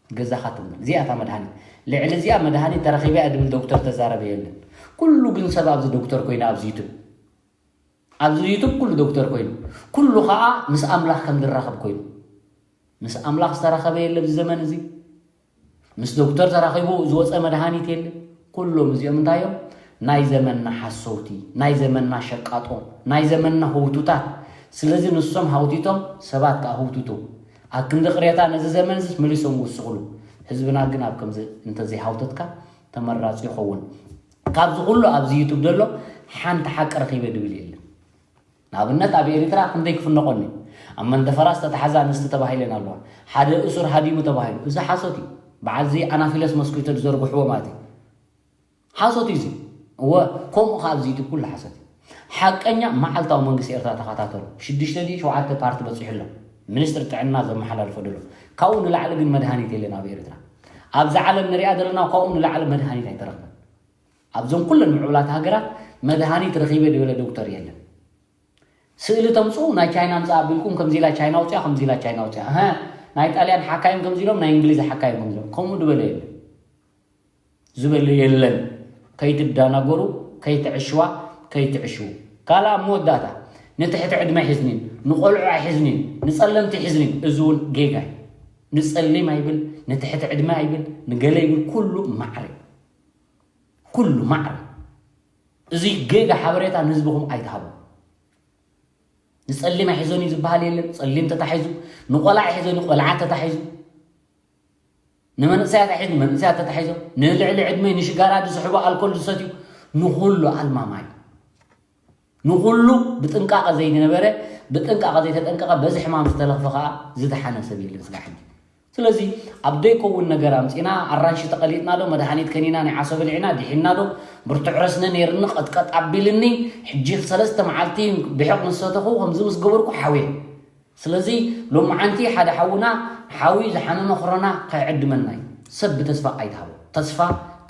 ገዛኻ ትንበር። እዚኣ እታ መድሃኒት። ልዕሊ እዚኣ መድሃኒት ተረኺበ እያ ድብል ዶክተር ተዛረበ የለን። ኩሉ ግን ሰብ ኣብዚ ዶክተር ኮይኑ ኣብዚ ዩቱብ። ኣብዚ ዩቱብ ኩሉ ዶክተር ኮይኑ። ኩሉ ኸኣ ምስ ኣምላኽ ከም ዝራኸብ ኮይኑ። ምስ ኣምላኽ ዝተራኸበ የለ ኣብዚ ዘመን እዚ። ምስ ዶክተር ተራኺቡ ዝወፀ መድሃኒት የለ። ኩሎም እዚኦም እንታይ እዮም? ናይ ዘመንና ሓሰውቲ፣ ናይ ዘመንና ሸቃጦ፣ ናይ ዘመንና ህውቱታት። ስለዚ ንሶም ሃውቲቶም ሰባት ከኣ ህውትቱ። ኣብ ክንዲ ቅሬታ ነዚ ዘመን እዚ መሊሶም ይውስኽሉ። ህዝብና ግን ኣብ ከምዚ እንተዘይሃውተትካ ተመራፂ ይኸውን። ካብዚ ኩሉ ኣብዚ ዩቱብ ዘሎ ሓንቲ ሓቂ ረኺበ ድብል የለን። ንኣብነት ኣብ ኤሪትራ ክንደይ ክፍነቆኒ ኣብ መንደፈራ ዝተታሕዛ ኣንስቲ ተባሂለን ኣለዋ። ሓደ እሱር ሃዲሙ ተባሂሉ። እዚ ሓሶት እዩ። በዓል እዚ ኣናፊለስ መስኮይቶ ዝዘርግሕዎ ማለት እዩ። ሓሶት እዩ እዚ። እወ፣ ከምኡ ከኣ ኣብዚ ዩቱብ ኩሉ ሓሶት እዩ። ሓቀኛ መዓልታዊ መንግስቲ ኤርትራ ተኸታተሉ። ሽዱሽተ ድዩ ሸውዓተ ፓርቲ በጺሑ ኣሎ። ሚኒስትሪ ጥዕና ዘመሓላልፎ ዘሎ። ካብኡ ንላዕሊ ግን መድሃኒት የለን ኣብ ኤርትራ። ኣብዛ ዓለም ንሪኣ ዘለና ካብኡ ንላዕሊ መድሃኒት ኣይተረኽበን። ኣብዞም ኩለን ምዕቡላት ሃገራት መድሃኒት ረኺበ ዝበለ ዶክተር የለን። ስእሊ ተምጽኡ ናይ ቻይና ኣምጽእ ኣቢልኩም ከምዚ ኢላ ቻይና ኣውጽኣ፣ ከምዚ ኢላ ቻይና ኣውጽኣ። እሀ፣ ናይ ጣልያን ሓካይም ከምዚ ኢሎም፣ ናይ እንግሊዝ ሓካይም ከምዚ ኢሎም። ከምኡ ዝበለ የለን። ዝበለ የለን። ከይትዳናገሩ፣ ከይትዕሽዋ፣ ከይትዕሽዉ። ካልእ ኣብ መወዳእታ ንትሕቲ ዕድመ ኣይሕዝኒን፣ ንቆልዑ ኣይሕዝኒን፣ ንጸለምቲ ኣይሕዝኒን። እዚ እውን ጌጋ እዩ። ንጸሊም ኣይብል፣ ንትሕቲ ዕድመ ኣይብል፣ ንገለ ይብል፣ ኩሉ ማዕረ እዩ። ኩሉ ማዕረ። እዚ ጌጋ ሓበሬታ ንህዝብኹም ኣይትሃቡ። ንጸሊም ኣይሕዞን እዩ ዝበሃል የለን። ጸሊም ተታሒዙ፣ ንቆልዓ ኣይሕዞን እዩ፣ ቆልዓ ተታሒዙ፣ ንመንእሰያት ኣይሕዝ፣ ንመንእሰያት ተታሒዞም፣ ንልዕሊ ዕድመ ንሽጋራ ዝስሕቡ፣ ኣልኮል ዝሰትዩ፣ ንኹሉ ኣልማማይ። ንኹሉ ብጥንቃቐ ዘይነበረ፣ ብጥንቃቐ ዘይተጠንቀቐ፣ በዚ ሕማም ዝተለኽፈ ኸኣ ዝደሓነ ሰብ የለን ስጋዕ ሕጂ። ስለዚ ኣብ ዘይከውን ነገር ኣምጺና፣ ኣራንሺ ተቐሊጥና ዶ፣ መድሃኒት ከኒና፣ ናይ ዓሶ በሊዕና፣ ድሒንና ዶ፣ ብርቱዕ ረስኒ ነይርኒ፣ ቀጥቀጥ ኣቢልኒ፣ ሕጂ ሰለስተ መዓልቲ ብሕቕ ምስ ሰተኹ፣ ከምዚ ምስ ገበርኩ ሓውየ። ስለዚ ሎማዓንቲ ሓደ ሓውና ሓዊ ዝሓመመ ኮሮና ከይዕድመና እዩ። ሰብ ብተስፋ ኣይትሃቦ። ተስፋ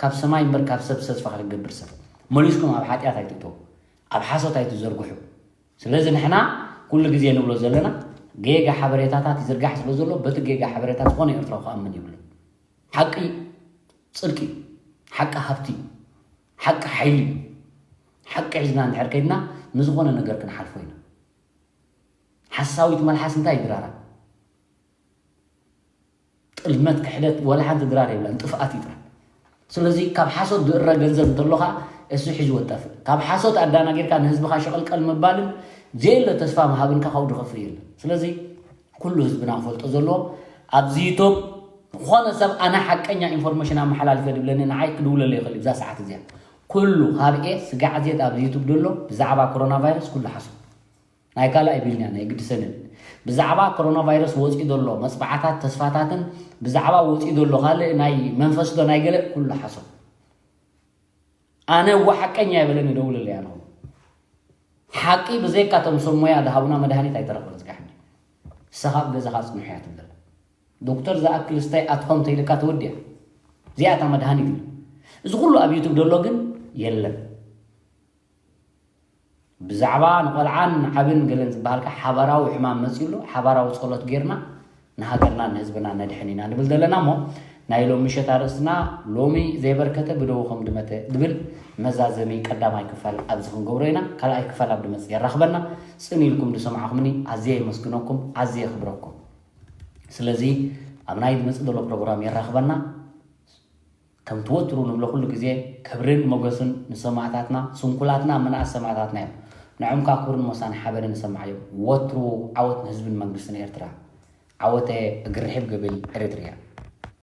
ካብ ሰማይ እምበር ካብ ሰብ ተስፋ ከይገብር ሰብ። መሊስኩም ኣብ ሓጢኣት ኣይትእተዉ። ኣብ ሓሶት ኣይትዘርግሑ። ስለዚ ንሕና ኩሉ ግዜ ንብሎ ዘለና ጌጋ ሓበሬታታት ይዝርጋሕ ስለ ዘሎ በቲ ጌጋ ሓበሬታ ዝኾነ ኤርትራዊ ክኣምን የብሉን። ሓቂ ጽድቂ፣ ሓቂ ሃብቲ፣ ሓቂ ሓይሊ፣ ሓቂ ሒዝና እንድሕር ከይድና ንዝኾነ ነገር ክንሓልፎ ኢና። ሓሳዊት መልሓስ እንታይ ይድራራ? ጥልመት፣ ክሕደት ወላ ሓንቲ ድራር የብላን፣ ጥፍኣት እዩ ጥራሕ። ስለዚ ካብ ሓሶት ዝእረ ገንዘብ እንተሎኻ እሱ ሒዝዎ ጠፍእ። ካብ ሓሶት ኣዳናጊርካ ንህዝብኻ ሸቐልቀል ምባልን ዘየለ ተስፋ ምሃብን ካብኡ ዝኸፍእ የለን። ስለዚ ኩሉ ህዝብና ክፈልጦ ዘለዎ ኣብዚ ዩቱብ ዝኾነ ሰብ ኣነ ሓቀኛ ኢንፎርሜሽን ኣመሓላልፈ ድብለኒ ንዓይ ክድውለለ ይኽእል እዩ። እዛ ሰዓት እዚኣ ኩሉ ካብ ኤ ስጋዕ ዜድ ኣብዚ ዩቱብ ዘሎ ብዛዕባ ኮሮና ቫይረስ ኩሉ ሓሶት። ናይ ካልእ ኣይብልንያ ናይ ግድሰንን ብዛዕባ ኮሮና ቫይረስ ወፂኡ ዘሎ መፅባዕታት ተስፋታትን ብዛዕባ ወፂኡ ዘሎ ካልእ ናይ መንፈስ ዶ ናይ ገለ ኩሉ ሓሶት። ኣነ እዋ ሓቀኛ ይበለኒ ደውልለያ ነው። ሓቂ ብዘይካ ቶም ሰብ ሞያ ዝሃቡና መድሃኒት ኣይተረኽበን ዝጋሕኒ። ንስኻ ኣብ ገዛኻ ጽንሑ እያ ትብለና። ዶክተር ዝኣክል ስታይ ኣትሆም ተይልካ ተወዲያ። እዚኣታ መድሃኒት እዩ። እዚ ኩሉ ኣብ ዩቱብ ዘሎ ግን የለን። ብዛዕባ ንቆልዓን ንዓብን ገለን ዝበሃልካ ሓባራዊ ሕማም መፅኡ ኣሎ። ሓባራዊ ጸሎት ጌርና ንሃገርና ንህዝብና ነድሕን ኢና ንብል ዘለና እሞ ናይ ሎሚ ምሸት ኣርእስትና ሎሚ ዘይበርከተ ብደዉ ከም ድመተ ዝብል መዛዘሚ ቀዳማይ ክፋል ኣብዚ ክንገብሮ ኢና። ካልኣይ ክፋል ኣብ ድመፅ የራኽበና። ጽን ኢልኩም ዝሰማዕኹምኒ ኣዝየ የመስግነኩም፣ ኣዝየ የኽብረኩም። ስለዚ ኣብ ናይ ድመፅ ዘሎ ፕሮግራም የራኽበና። ከምቲ ወትሩ ንብሎ ኩሉ ግዜ ክብርን ሞገስን ንሰማእታትና፣ ስንኩላትና ምንኣስ ሰማእታትና እዮም። ንዖም ከዓ ክብርን ሞሳን ሓበንን ንሰማዓዮም። ወትሩ ዓወት ንህዝብን መንግስትን ኤርትራ። ዓወተ እግሪ ርሕብ ገብል ኤሪትርያ።